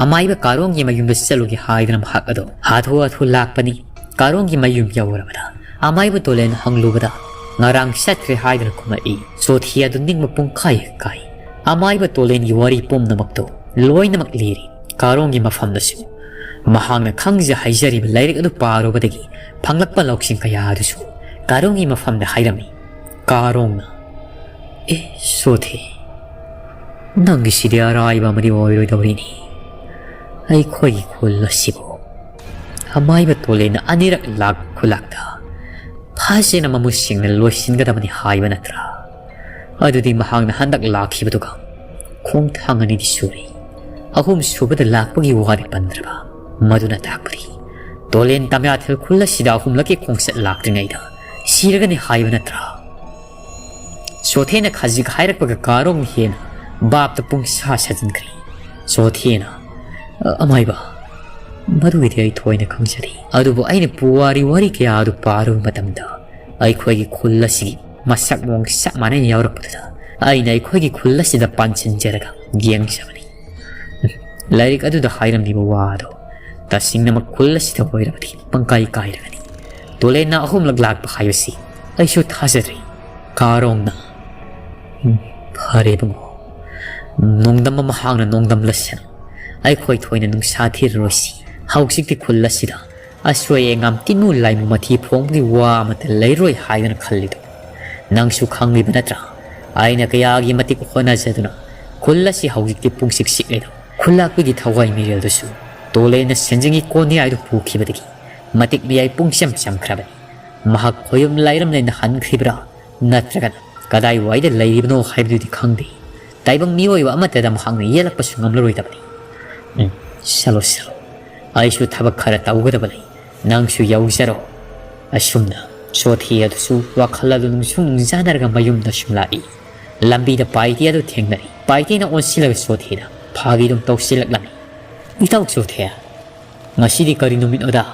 ꯑꯃꯥꯏꯕ ꯀꯥꯔꯣꯡꯒꯤ ꯃꯌꯨꯝꯗ ꯆꯠꯂꯨꯒꯦ ꯍꯥꯏꯗꯨꯅ ꯃꯍꯥꯛ ꯑꯗꯣ ꯍꯥꯊꯨ ꯍꯥꯊꯨ ꯂꯥꯛꯄꯅꯤ꯫ ꯀꯥꯔꯣꯡꯒꯤ ꯃꯌꯨꯝ ꯌꯧꯔꯕꯗ ꯑꯃꯥꯏꯕ ꯇꯣꯂꯦꯟ ꯍꯪꯂꯨꯕꯗ ꯉꯔꯥꯡ ꯆꯠꯈ꯭ꯔꯦ ꯍꯥꯏꯗꯨꯅ ꯈꯨꯝꯂꯛꯏ꯫ ꯆꯣꯊꯦ ꯑꯗꯨ ꯅꯤꯡꯕ ꯄꯨꯡꯀꯥꯏ ꯍꯦꯛ ꯀꯥꯏ꯫ ꯑꯃꯥꯏꯕ ꯇꯣꯂꯦꯟꯒꯤ ꯋꯥꯔꯤ ꯄꯨꯝꯅꯃꯛꯇꯣ ꯂꯣꯏꯅꯃꯛ ꯂꯤꯔꯤ꯫ ꯀꯥꯔꯣꯡꯒꯤ ꯃꯐꯝꯗꯁꯨ ꯃꯍꯥꯛꯅ ꯈꯪꯖ ꯍꯩꯖꯔꯤꯕ ꯂꯥꯏꯔꯤꯛ ꯑꯗꯨ ꯄꯥꯔꯨꯕꯗꯒꯤ ꯐꯪꯂꯛꯄ ꯂꯧꯁꯤꯡ ꯀꯌꯥ ꯑꯗꯨꯁꯨ ꯀꯥꯔꯣꯡꯒꯤ ꯃꯐꯝꯗ ꯍꯥꯏꯔꯝꯃꯤ꯫ ꯀꯥꯔꯣꯡꯅ, "ꯑꯦ ꯆꯣꯊꯦ, ꯅꯪꯒꯤꯁꯤꯗꯤ ꯑꯔꯥꯏꯕ ꯑꯃꯗꯤ ꯑꯣꯏꯔꯣꯏꯗꯧꯔꯤꯅꯤ꯫ ꯑꯩꯈꯣꯏꯒꯤ ꯈꯨꯜ ꯑꯁꯤꯕꯨ ꯑꯃꯥꯏꯕ ꯇꯣꯂꯦꯟꯅ ꯑꯅꯤꯔꯛ ꯂꯥꯛꯄ ꯈꯨꯂꯥꯛꯇ ꯐꯖꯅ ꯃꯃꯨꯠ ꯁꯦꯡꯅ ꯂꯣꯏꯁꯤꯟꯒꯗꯕꯅꯤ ꯍꯥꯏꯕ ꯅꯠꯇ꯭ꯔꯥ? ꯑꯗꯨꯗꯤ ꯃꯍꯥꯛꯅ ꯍꯟꯗꯛ ꯂꯥꯛꯈꯤꯕꯗꯨꯒ ꯈꯣꯡꯊꯥꯡ ꯑꯅꯤꯗꯤ ꯁꯨꯔꯦ꯫ ꯑꯍꯨꯝ ꯁꯨꯕꯗ ꯂꯥꯛꯄꯒꯤ ꯋꯥꯗꯤ ꯄꯟꯗ꯭ꯔꯕ꯫ ꯃꯗꯨꯅ ꯇꯥꯛꯄꯗꯤ ꯇꯣꯂꯦꯟ ꯇꯝꯌꯥꯊꯦꯜ ꯈꯨꯜ ꯑꯁꯤꯗ ꯑꯍꯨꯝꯂꯛꯀꯤ ꯈꯣꯡꯆꯠ ꯂꯥꯛꯇ꯭ꯔꯤꯉꯩꯗ ꯁꯤꯔꯒꯅꯤ ꯍꯥꯏꯕ ꯅꯠꯇ꯭ꯔꯥ?" ꯆꯣꯊꯦꯅ ꯈꯖꯤꯛ ꯍꯥꯏꯔꯛꯄꯒ ꯀꯥꯔꯣꯡ ꯍꯦꯟꯅ ꯚꯥꯞꯇ ꯄꯨꯡꯁꯥ ꯁꯥꯖꯤꯟꯈ꯭ꯔꯦ꯫ ꯆꯣꯊꯦꯅ, "ꯑ-, ꯑꯃꯥꯏꯕ, ꯃꯗꯨꯒꯤꯗꯤ ꯑꯩ ꯊꯣꯏꯅ ꯈꯪꯖꯗꯦ꯫ ꯑꯗꯨꯕꯨ ꯑꯩꯅ ꯄꯨꯋꯥꯔꯤ ꯋꯥꯔꯤ ꯀꯌꯥ ꯑꯗꯨ ꯄꯥꯔꯨꯕ ꯃꯇꯝꯗ ꯑꯩꯈꯣꯏꯒꯤ ꯈꯨꯜ ꯑꯁꯤꯒꯤ ꯃꯁꯛ ꯃꯑꯣꯡ ꯆꯞ ꯃꯥꯟꯅꯅ ꯌꯥꯎꯔꯛꯄꯗꯨꯗ ꯑꯩꯅ ꯑꯩꯈꯣꯏꯒꯤ ꯈꯨꯜ ꯑꯁꯤꯗ ꯄꯥꯟꯁꯤꯟꯖꯔꯒ ꯌꯦꯡꯖꯕꯅꯤ꯫ ꯂꯥꯏꯔꯤꯛ ꯑꯗꯨꯗ ꯍꯥꯏꯔꯝꯂꯤꯕ ꯋꯥ ꯑꯗꯣ ꯇꯁꯦꯡꯅꯃꯛ ꯈꯨꯜ ꯑꯁꯤꯗ ꯑꯣꯏꯔꯕꯗꯤ ꯄꯪꯀꯥꯏ ꯀꯥꯏꯔꯒꯅꯤ꯫ ꯇꯣꯂꯦꯟꯅ ꯑꯍꯨꯝꯂꯛ ꯂꯥꯛꯄ ꯍꯥꯏꯕꯁꯤ ꯑꯩꯁꯨ ꯊꯥꯖꯗ꯭ꯔꯤ꯫" ꯀꯥꯔꯣꯡꯅ, "ꯎꯝ, ꯐꯔꯦ ꯏꯕꯨꯡꯉꯣ, ꯅꯣꯡꯗꯝꯕ ꯃꯍꯥꯛꯅ ꯅꯣꯡꯗꯝꯂꯁꯅꯨ꯫ ꯑꯩꯈꯣꯏ ꯊꯣꯏꯅ ꯅꯨꯡꯁꯥ ꯊꯤꯔꯔꯣꯏꯁꯤ꯫ ꯍꯧꯖꯤꯛꯇꯤ ꯈꯨꯜ ꯑꯁꯤꯗ ꯑꯁꯣꯏ ꯑꯉꯥꯝ ꯇꯤꯟꯃꯨ ꯂꯥꯏꯃꯨ ꯃꯊꯤ ꯐꯣꯡꯕꯒꯤ ꯋꯥ ꯑꯃꯠꯇ ꯂꯩꯔꯣꯏ ꯍꯥꯏꯗꯨꯅ ꯈꯜꯂꯤꯗꯣ ꯅꯪꯁꯨ ꯈꯪꯂꯤꯕ ꯅꯠꯇ꯭ꯔꯥ? ꯑꯩꯅ ꯀꯌꯥꯒꯤ ꯃꯇꯤꯛ ꯍꯣꯠꯅꯖꯗꯨꯅ ꯈꯨꯜ ꯑꯁꯤ ꯍꯧꯖꯤꯛꯇꯤ ꯄꯨꯡꯁꯤꯛ ꯁꯤꯛꯂꯦꯗꯣ꯫ ꯈꯨꯜꯂꯥꯛꯄꯒꯤ ꯊꯋꯥꯏ ꯃꯤꯔꯦꯜꯗꯨꯁꯨ ꯇꯣꯂꯦꯟꯅ ꯁꯦꯟꯖꯦꯡꯒꯤ ꯀꯣꯟꯌꯥꯏꯗꯨ ꯄꯨꯈꯤꯕꯗꯒꯤ ꯃꯇꯤꯛ ꯃꯌꯥꯏ ꯄꯨꯡꯆꯝ ꯆꯝꯈ꯭ꯔꯕꯅꯤ꯫ ꯃꯍꯥꯛ ꯈꯣꯌꯨꯝ ꯂꯥꯏꯔꯝꯂꯦꯟꯗ ꯍꯟꯈ꯭ꯔꯤꯕ꯭ꯔꯥ ꯅꯠꯇ꯭ꯔꯒꯅ ꯀꯗꯥꯏꯋꯥꯏꯗ ꯂꯩꯔꯤꯕꯅꯣ ꯍꯥꯏꯕꯗꯨꯗꯤ ꯈꯪꯗꯦ꯫ ꯇꯥꯏꯕꯪ ꯃꯤꯑꯣꯏꯕ ꯑꯃꯠꯇꯗ ꯃꯍꯥꯛꯅ ꯌꯦꯜꯂꯛꯄꯁꯨ ꯉꯝꯂꯔꯣꯏꯗꯕꯅꯤ꯫ ꯎꯝ, ꯆꯠꯂꯣ, ꯆꯠꯂꯣ꯫ ꯑꯩꯁꯨ ꯊꯕꯛ ꯈꯔ ꯇꯧꯒꯗꯕ ꯂꯩ꯫ ꯅꯪꯁꯨ ꯌꯧꯖꯔꯣ꯫ ꯑꯁꯨꯝꯅ ꯆꯣꯊꯦ ꯑꯗꯨꯁꯨ ꯋꯥꯈꯜ ꯑꯗꯨ ꯅꯨꯡꯁꯨꯡ ꯅꯨꯡꯖꯥꯅꯔꯒ ꯃꯌꯨꯝꯗ ꯁꯨꯝ ꯂꯥꯛꯏ꯫ ꯂꯝꯕꯤꯗ ꯄꯥꯏꯇꯦ ꯑꯗꯨ ꯊꯦꯡꯅꯔꯤ꯫ ꯄꯥꯏꯇꯦꯅ ꯑꯣꯟꯁꯤꯜꯂꯒ ꯆꯣꯊꯦꯗ ꯐꯥꯒꯤ ꯑꯗꯨꯝ ꯇꯧꯁꯤꯜꯂꯛꯂꯝꯃꯤ꯫ "ꯏꯇꯥꯎ ꯆꯣꯊꯦ, ꯉꯁꯤꯗꯤ ꯀꯔꯤ ꯅꯨꯃꯤꯠꯅꯣꯗ?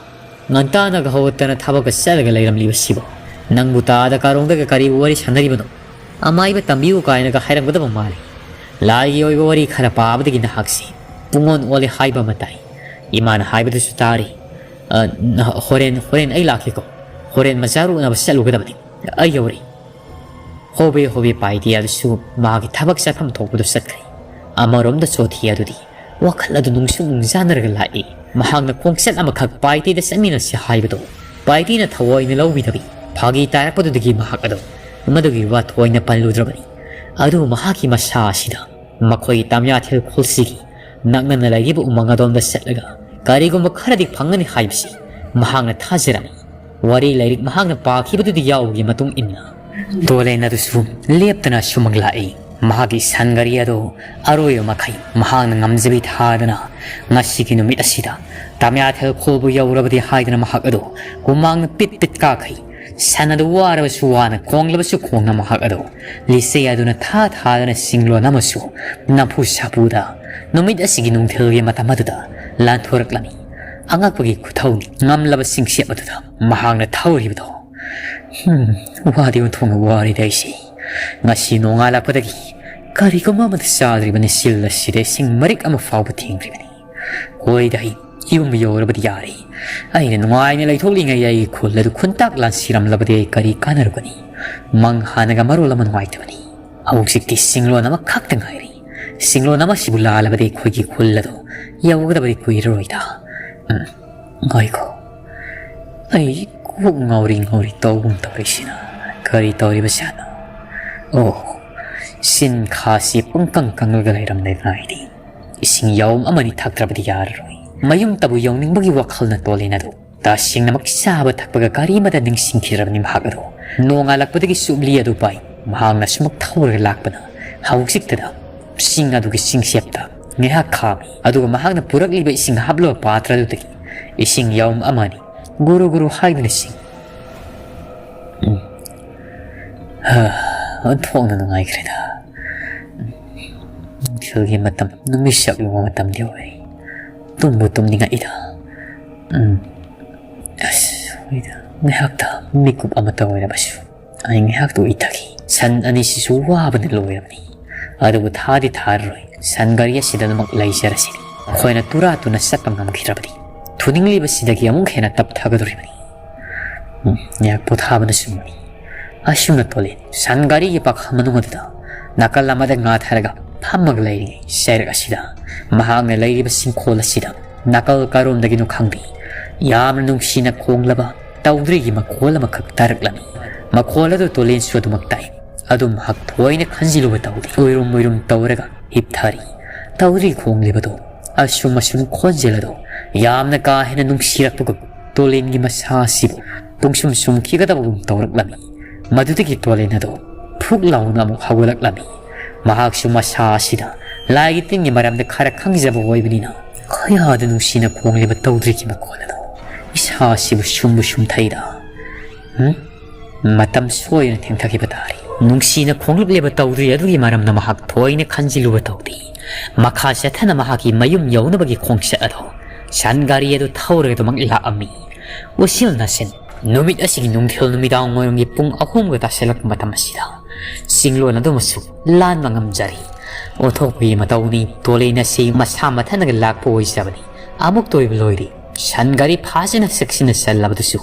ꯉꯟꯇꯥꯅꯒ ꯍꯧꯒꯠꯇꯅ ꯊꯕꯛꯀ ꯆꯠꯂꯒ ꯂꯩꯔꯝꯂꯤꯕꯁꯤꯕꯣ? ꯅꯪꯕꯨ ꯇꯥꯗ ꯀꯥꯔꯣꯡꯗꯒ ꯀꯔꯤ ꯋꯥꯔꯤ ꯁꯥꯟꯅꯔꯤꯕꯅꯣ? ꯑꯃꯥꯏꯕ ꯇꯝꯕꯤꯌꯨ ꯀꯥꯏꯅꯒ ꯍꯥꯏꯔꯝꯒꯗꯕ ꯃꯥꯜꯂꯤ꯫ ꯂꯥꯏꯒꯤ ꯑꯣꯏꯕ ꯋꯥꯔꯤ ꯈꯔ ꯄꯥꯕꯗꯒꯤ ꯅꯍꯥꯛꯁꯤ ꯄꯨꯡꯑꯣꯟ ꯑꯣꯜꯂꯦ ꯍꯥꯏꯕ ꯑꯃ ꯇꯥꯏ꯫ ꯏꯃꯥꯅ ꯍꯥꯏꯕꯗꯨꯁꯨ ꯇꯥꯔꯤ꯫ ꯑ, ꯅ-, ꯍꯣꯔꯦꯟ, ꯍꯣꯔꯦꯟ ꯑꯩ ꯂꯥꯛꯀꯦꯀꯣ꯫ ꯍꯣꯔꯦꯟ ꯃꯆꯥꯔꯨ ꯎꯅꯕ ꯆꯠꯂꯨꯒꯗꯕꯅꯤ꯫ ꯑꯩ ꯌꯧꯔꯦ꯫" ꯍꯣꯕꯦ ꯍꯣꯕꯦ ꯄꯥꯏꯇꯦ ꯑꯗꯨꯁꯨ ꯃꯥꯒꯤ ꯊꯕꯛ ꯆꯠꯐꯝ ꯊꯣꯛꯄꯗꯨ ꯆꯠꯈ꯭ꯔꯦ꯫ ꯑꯃꯔꯣꯝꯗ ꯆꯣꯊꯦ ꯑꯗꯨꯗꯤ ꯋꯥꯈꯜ ꯑꯗꯨ ꯅꯨꯡꯁꯨ ꯅꯨꯡꯖꯥꯅꯔꯒ ꯂꯥꯛꯏ꯫ ꯃꯍꯥꯛꯅ ꯈꯣꯡꯆꯠ ꯑꯃꯈꯛ ꯄꯥꯏꯇꯦꯗ ꯆꯠꯃꯤꯟꯅꯁꯤ ꯍꯥꯏꯕꯗꯨ ꯄꯥꯏꯇꯦꯅ ꯊꯑꯣꯏꯅ ꯂꯧꯕꯤꯗꯕꯤ, ꯐꯥꯒꯤ ꯇꯥꯔꯛꯄꯗꯨꯗꯒꯤ ꯃꯍꯥꯛ ꯑꯗꯨ ꯃꯗꯨꯒꯤ ꯋꯥ ꯊꯑꯣꯏꯅ ꯄꯜꯂꯨꯗ꯭ꯔꯕꯅꯤ꯫ ꯑꯗꯨꯕꯨ ꯃꯍꯥꯛꯀꯤ ꯃꯁꯥ ꯑꯁꯤꯗ ꯃꯈꯣꯏꯒꯤ ꯇꯥꯃꯤꯌꯥꯊꯦꯜ ꯈꯨꯜꯁꯤꯒꯤ ꯅꯛꯅꯅ ꯂꯩꯔꯤꯕ ꯎꯃꯪ ꯑꯗꯣꯝꯗ ꯆꯠꯂꯒ ꯀꯔꯤꯒꯨꯝꯕ ꯈꯔꯗꯤ ꯐꯪꯒꯅꯤ ꯍꯥꯏꯕꯁꯤ ꯃꯍꯥꯛꯅ ꯊꯥꯖꯔꯝꯃꯤ꯫ ꯋꯥꯔꯤ ꯂꯥꯏꯔꯤꯛ ꯃꯍꯥꯛꯅ ꯄꯥꯈꯤꯕꯗꯨꯗ ꯌꯥꯎꯕꯒꯤ ꯃꯇꯨꯡ ꯏꯟꯅ ꯇꯣꯂꯦꯟ ꯑꯗꯨꯁꯨ ꯂꯦꯞꯇꯅ ꯁꯨꯃꯥꯡ ꯂꯥꯛꯏ꯫ ꯃꯍꯥꯛꯀꯤ ꯁꯟ ꯒꯥꯔꯤ ꯑꯗꯨ ꯑꯔꯣꯏꯕ ꯃꯈꯩ ꯃꯍꯥꯛꯅ ꯉꯝꯖꯕꯤ ꯊꯥꯗꯅ ꯉꯁꯤꯒꯤ ꯅꯨꯃꯤꯠ ꯑꯁꯤꯗ ꯇꯥꯃꯤꯌꯥꯊꯦꯜ ꯈꯨꯜꯕꯨ ꯌꯧꯔꯕꯗꯤ ꯍꯥꯏꯗꯅ ꯃꯍꯥꯛ ꯑꯗꯨ ꯍꯨꯃꯥꯡꯅ ꯄꯤꯠ ꯄꯤꯠ ꯀꯥꯈꯩ꯫ ꯁꯟ ꯑꯗꯨ ꯋꯥꯔꯕꯁꯨ ꯋꯥꯅ ꯈꯣꯡꯂꯕꯁꯨ ꯈꯣꯡꯅ ꯃꯍꯥꯛ ꯑꯗꯨ ꯂꯤꯆꯩ ꯑꯗꯨꯅ ꯊꯥ ꯊꯥꯗꯅ ꯁꯤꯡꯂꯣꯟ ꯑꯃꯁꯨ ꯅꯝꯐꯨ ꯁꯥꯐꯨꯗ ꯅꯨꯃꯤꯠ ꯑꯁꯤꯒꯤ ꯅꯨꯡꯊꯤꯜꯒꯤ ꯃꯇꯝ ꯑꯗꯨꯗ ꯂꯥꯟꯊꯣꯔꯛꯂꯝꯃꯤ꯫ ꯑꯉꯛꯄꯒꯤ ꯈꯨꯊꯧꯅꯤ꯫ ꯉꯝꯂꯕ ꯆꯤꯡꯆꯦꯞ ꯑꯗꯨꯗ ꯃꯍꯥꯛꯅ ꯊꯧꯔꯤꯕꯗꯣ꯫ ꯍꯝ, ꯋꯥꯗꯤ ꯑꯣꯟꯊꯣꯛꯅ ꯋꯥꯔꯦꯗ ꯑꯩꯁꯦ꯫ ꯉꯁꯤ ꯅꯣꯡꯉꯥꯜꯂꯛꯄꯗꯒꯤ ꯀꯔꯤꯒꯨꯝꯕ ꯑꯃꯠꯇ ꯆꯥꯗ꯭ꯔꯤꯕꯅꯤ꯫ ꯆꯤꯜ ꯑꯁꯤꯗ ꯏꯁꯤꯡ ꯃꯔꯤꯛ ꯑꯃ ꯐꯥꯎꯕ ꯊꯦꯡꯗ꯭ꯔꯤꯕꯅꯤ꯫ ꯍꯣꯏꯗ, ꯑꯩ ꯌꯨꯝ ꯌꯧꯔꯕꯗꯤ ꯌꯥꯔꯦ꯫ ꯑꯩꯅ ꯅꯨꯡꯉꯥꯏꯅ ꯂꯩꯊꯣꯛꯂꯤꯉꯩ ꯑꯩꯒꯤ ꯈꯨꯜ ꯑꯗꯨ ꯈꯨꯟꯇꯥꯛ ꯂꯥꯟꯁꯤꯔꯝꯂꯕꯗꯤ ꯑꯩ ꯀꯔꯤ ꯀꯥꯟꯅꯔꯨꯒꯅꯤ? ꯃꯪ ꯍꯥꯟꯅꯒ ꯃꯔꯣꯜ ꯑꯃ ꯅꯨꯡꯉꯥꯏꯇꯕꯅꯤ꯫ ꯍꯧꯖꯤꯛꯇꯤ ꯁꯤꯡꯂꯣꯟ ꯑꯃꯈꯛꯇ ꯉꯥꯏꯔꯦ꯫ ꯁꯤꯡꯂꯣꯟ ꯑꯃꯁꯤꯕꯨ ꯂꯥꯜꯂꯕꯗꯤ ꯑꯩꯈꯣꯏꯒꯤ ꯈꯨꯜ ꯑꯗꯨ ꯌꯧꯒꯗꯕꯗꯤ ꯀꯨꯏꯔꯔꯣꯏꯗ꯫ ꯎꯝ, ꯉꯥꯏꯈꯣ꯫ ꯑꯩ ꯀꯣꯛ ꯉꯥꯎꯔꯤ ꯉꯥꯎꯔꯤ ꯇꯧꯒꯨꯝ ꯇꯧꯔꯤꯁꯤꯅ꯫ ꯀꯔꯤ ꯇꯧꯔꯤꯕꯖꯥꯠꯅꯣ? ꯑꯣ, ꯆꯤꯟꯈꯥꯁꯤ ꯄꯨꯡꯀꯪ ꯀꯪꯂꯒ ꯂꯩꯔꯝꯂꯦ ꯉꯥꯏꯔꯤ꯫ ꯏꯁꯤꯡ ꯌꯥꯎꯝ ꯑꯃꯅꯤ ꯊꯛꯇ꯭ꯔꯕꯗꯤ ꯌꯥꯔꯔꯣꯏ꯫ ꯃꯌꯨꯝꯇꯕꯨ ꯌꯧꯅꯤꯡꯕꯒꯤ ꯋꯥꯈꯜꯅ ꯇꯣꯂꯦꯟ ꯑꯗꯨ ꯇꯁꯦꯡꯅꯃꯛ ꯆꯥꯕ ꯊꯛꯄꯒ ꯀꯔꯤꯃꯗ ꯅꯤꯡꯁꯤꯡꯈꯤꯗ꯭ꯔꯕꯅꯤ ꯃꯍꯥꯛ ꯑꯗꯨ꯫ ꯅꯣꯡꯉꯥꯜꯂꯛꯄꯗꯒꯤ ꯆꯨꯞꯂꯤ ꯑꯗꯨ ꯄꯥꯏ꯫ ꯃꯍꯥꯛꯅ ꯁꯨꯃꯛ ꯊꯧꯔꯒ ꯂꯥꯛꯄꯅ ꯍꯧꯖꯤꯛꯇꯗ ꯆꯤꯡ ꯑꯗꯨꯒꯤ ꯆꯤꯡꯁꯦꯞꯇ ꯉꯥꯏꯍꯥꯛ ꯈꯥꯝꯃꯤ꯫ ꯑꯗꯨꯒ ꯃꯍꯥꯛꯅ ꯄꯨꯔꯛꯂꯤꯕ ꯏꯁꯤꯡ ꯍꯥꯞꯂꯕ ꯄꯥꯇ꯭ꯔ ꯑꯗꯨꯗꯒꯤ ꯏꯁꯤꯡ ꯌꯥꯎꯝ ꯑꯃꯅꯤ ꯒꯨꯔꯨ ꯒꯨꯔꯨ ꯍꯥꯏꯗꯨꯅ ꯆꯤꯡ꯫ ꯎꯝ꯫ ꯍꯥ, ꯑꯣꯟꯊꯣꯛꯅ ꯅꯨꯡꯉꯥꯏꯈ꯭ꯔꯦꯗ꯫ ꯅꯨꯡꯊꯤꯜꯒꯤ ꯃꯇꯝ, ꯅꯨꯃꯤꯠ ꯁꯛꯂꯨꯕ ꯃꯇꯝꯗꯤ ꯑꯣꯏꯔꯦ꯫ ꯇꯨꯝꯕꯨ ꯇꯨꯝꯅꯤꯡꯉꯛꯏꯗ꯫ ꯎꯝ꯫ ꯑꯁ, ꯍꯣꯏꯗ, ꯉꯥꯏꯍꯥꯛꯇ ꯃꯤꯀꯨꯞ ꯑꯃꯇ ꯑꯣꯏꯔꯕꯁꯨ ꯑꯩ ꯉꯥꯏꯍꯥꯛꯇ ꯎꯏꯊꯈꯤ꯫ ꯁꯟ ꯑꯅꯤꯁꯤꯁꯨ ꯋꯥꯕꯅ ꯂꯣꯏꯔꯕꯅꯤ꯫ ꯑꯗꯨꯕꯨ ꯊꯥꯗꯤ ꯊꯥꯔꯔꯣꯏ꯫ ꯁꯟ ꯒꯥꯔꯤ ꯑꯁꯤꯗ ꯑꯗꯨꯃꯛ ꯂꯩꯖꯔꯁꯤꯅꯤ꯫ ꯑꯩꯈꯣꯏꯅ ꯇꯨꯔꯥ ꯇꯨꯅ ꯆꯠꯄ ꯉꯝꯈꯤꯗ꯭ꯔꯕꯗꯤ ꯊꯨꯅꯤꯡꯂꯤꯕꯁꯤꯗꯒꯤ ꯑꯃꯨꯛ ꯍꯦꯟꯅ ꯇꯞꯊꯒꯗꯧꯔꯤꯕꯅꯤ꯫ ꯎꯝ, ꯉꯥꯏꯍꯥꯛ ꯄꯣꯊꯥꯕꯅ ꯆꯨꯝꯃꯤ꯫ ꯑꯁꯨꯝꯅ ꯇꯣꯂꯦꯟ ꯁꯟ ꯒꯥꯔꯤꯒꯤ ꯄꯥꯈꯥ ꯃꯅꯨꯡ ꯑꯗꯨꯗ ꯅꯥꯀꯜ ꯑꯃꯗ ꯉꯥꯊꯔꯒ ꯐꯝꯃꯒ ꯂꯩꯔꯤꯉꯩ ꯆꯩꯔꯛ ꯑꯁꯤꯗ ꯃꯍꯥꯛꯅ ꯂꯩꯔꯤꯕ ꯆꯤꯡꯈꯣꯜ ꯑꯁꯤꯗ ꯅꯥꯀꯜ ꯀꯔꯣꯝꯗꯒꯤꯅꯣ ꯈꯪꯗꯦ, ꯌꯥꯝꯅ ꯅꯨꯡꯁꯤꯅ ꯈꯣꯡꯂꯕ ꯇꯧꯗ꯭ꯔꯤꯒꯤ ꯃꯈꯣꯜ ꯑꯃꯈꯛ ꯇꯥꯔꯛꯂꯝꯃꯤ꯫ ꯃꯈꯣꯜ ꯑꯗꯨ ꯇꯣꯂꯦꯟꯁꯨ ꯑꯗꯨꯃꯛ ꯇꯥꯏ꯫ ꯑꯗꯨ ꯃꯍꯥꯛ ꯊꯣꯏꯅ ꯈꯟꯖꯤꯜꯂꯨꯕ ꯇꯧꯗꯦ꯫ ꯎꯏꯔꯨꯝ ꯎꯏꯔꯨꯝ ꯇꯧꯔꯒ ꯍꯤꯞꯊꯔꯤ꯫ ꯇꯧꯗ꯭ꯔꯤ ꯈꯣꯡꯂꯤꯕꯗꯣ ꯑꯁꯨꯝ ꯑꯁꯨꯝ ꯈꯣꯟꯖꯦꯜ ꯑꯗꯣ ꯌꯥꯝꯅ ꯀꯥ ꯍꯦꯟꯅ ꯅꯨꯡꯁꯤꯔꯛꯄꯒꯨꯝ ꯇꯣꯂꯦꯟꯒꯤ ꯃꯁꯥ ꯑꯁꯤꯕꯨ ꯄꯨꯡꯁꯨꯝ ꯁꯨꯝꯈꯤꯒꯗꯕꯒꯨꯝ ꯇꯧꯔꯛꯂꯝꯃꯤ꯫ ꯃꯗꯨꯗꯒꯤ ꯇꯣꯂꯦꯟ ꯑꯗꯣ ꯐꯨꯛ ꯂꯥꯎꯅ ꯑꯃꯨꯛ ꯍꯧꯒꯠꯂꯛꯂꯝꯃꯤ꯫ ꯃꯍꯥꯛꯁꯨ ꯃꯁꯥ ꯑꯁꯤꯗ ꯂꯥꯏꯒꯤ ꯇꯤꯟꯒꯤ ꯃꯔꯝꯗ ꯈꯔ ꯈꯪꯖꯕ ꯑꯣꯏꯕꯅꯤꯅ ꯀꯌꯥꯗ ꯅꯨꯡꯁꯤꯅ ꯈꯣꯡꯂꯤꯕ ꯇꯧꯗ꯭ꯔꯤꯒꯤ ꯃꯈꯣꯜ ꯑꯗꯣ ꯏꯁꯥ ꯑꯁꯤꯕꯨ ꯁꯨꯝꯕꯨ ꯁꯨꯝꯊꯩꯗ꯫ ꯍꯨꯝ? ꯃꯇꯝ ꯁꯣꯏꯗꯅ ꯊꯦꯡꯊꯈꯤꯕ ꯇꯥꯔꯦ꯫ ꯅꯨꯡꯁꯤꯅ ꯈꯣꯡꯂꯛꯂꯤꯕ ꯇꯧꯗ꯭ꯔꯤ ꯑꯗꯨꯒꯤ ꯃꯔꯝꯗ ꯃꯍꯥꯛ ꯊꯣꯏꯅ ꯈꯟꯖꯤꯜꯂꯨꯕ ꯇꯧꯗꯦ꯫ ꯃꯈꯥ ꯆꯠꯊꯅ ꯃꯍꯥꯛꯀꯤ ꯃꯌꯨꯝ ꯌꯧꯅꯕꯒꯤ ꯈꯣꯡꯆꯠ ꯑꯗꯣ ꯁꯟ ꯒꯥꯔꯤ ꯑꯗꯨ ꯊꯧꯔꯒ ꯑꯗꯨꯃꯛ ꯂꯥꯛꯑꯝꯃꯤ꯫ ꯎꯆꯤꯜ ꯅꯥꯆꯤꯟ ꯅꯨꯃꯤꯠ ꯑꯁꯤꯒꯤ ꯅꯨꯡꯊꯤꯜ ꯅꯨꯃꯤꯗꯥꯡ ꯋꯥꯏꯔꯝꯒꯤ ꯄꯨꯡ ꯑꯍꯨꯝꯒ ꯇꯥꯁꯤꯜꯂꯛꯄ ꯃꯇꯝ ꯑꯁꯤꯗ ꯆꯤꯡꯂꯣꯟ ꯑꯗꯨꯃꯁꯨ ꯂꯥꯟꯕ ꯉꯝꯖꯔꯤ꯫ ꯑꯣꯟꯊꯣꯛꯄꯒꯤ ꯃꯇꯧꯅꯤ꯫ ꯇꯣꯂꯦꯟ ꯑꯁꯤ ꯃꯁꯥ ꯃꯊꯟꯅꯒ ꯂꯥꯛꯄ ꯑꯣꯏꯖꯕꯅꯤ꯫ ꯑꯃꯨꯛꯇ ꯑꯣꯏꯕ ꯂꯣꯏꯔꯦ꯫ ꯁꯟ ꯒꯥꯔꯤ ꯐꯥꯖꯅ ꯆꯦꯛꯁꯤꯟꯅ ꯆꯜꯂꯕꯗꯨꯁꯨ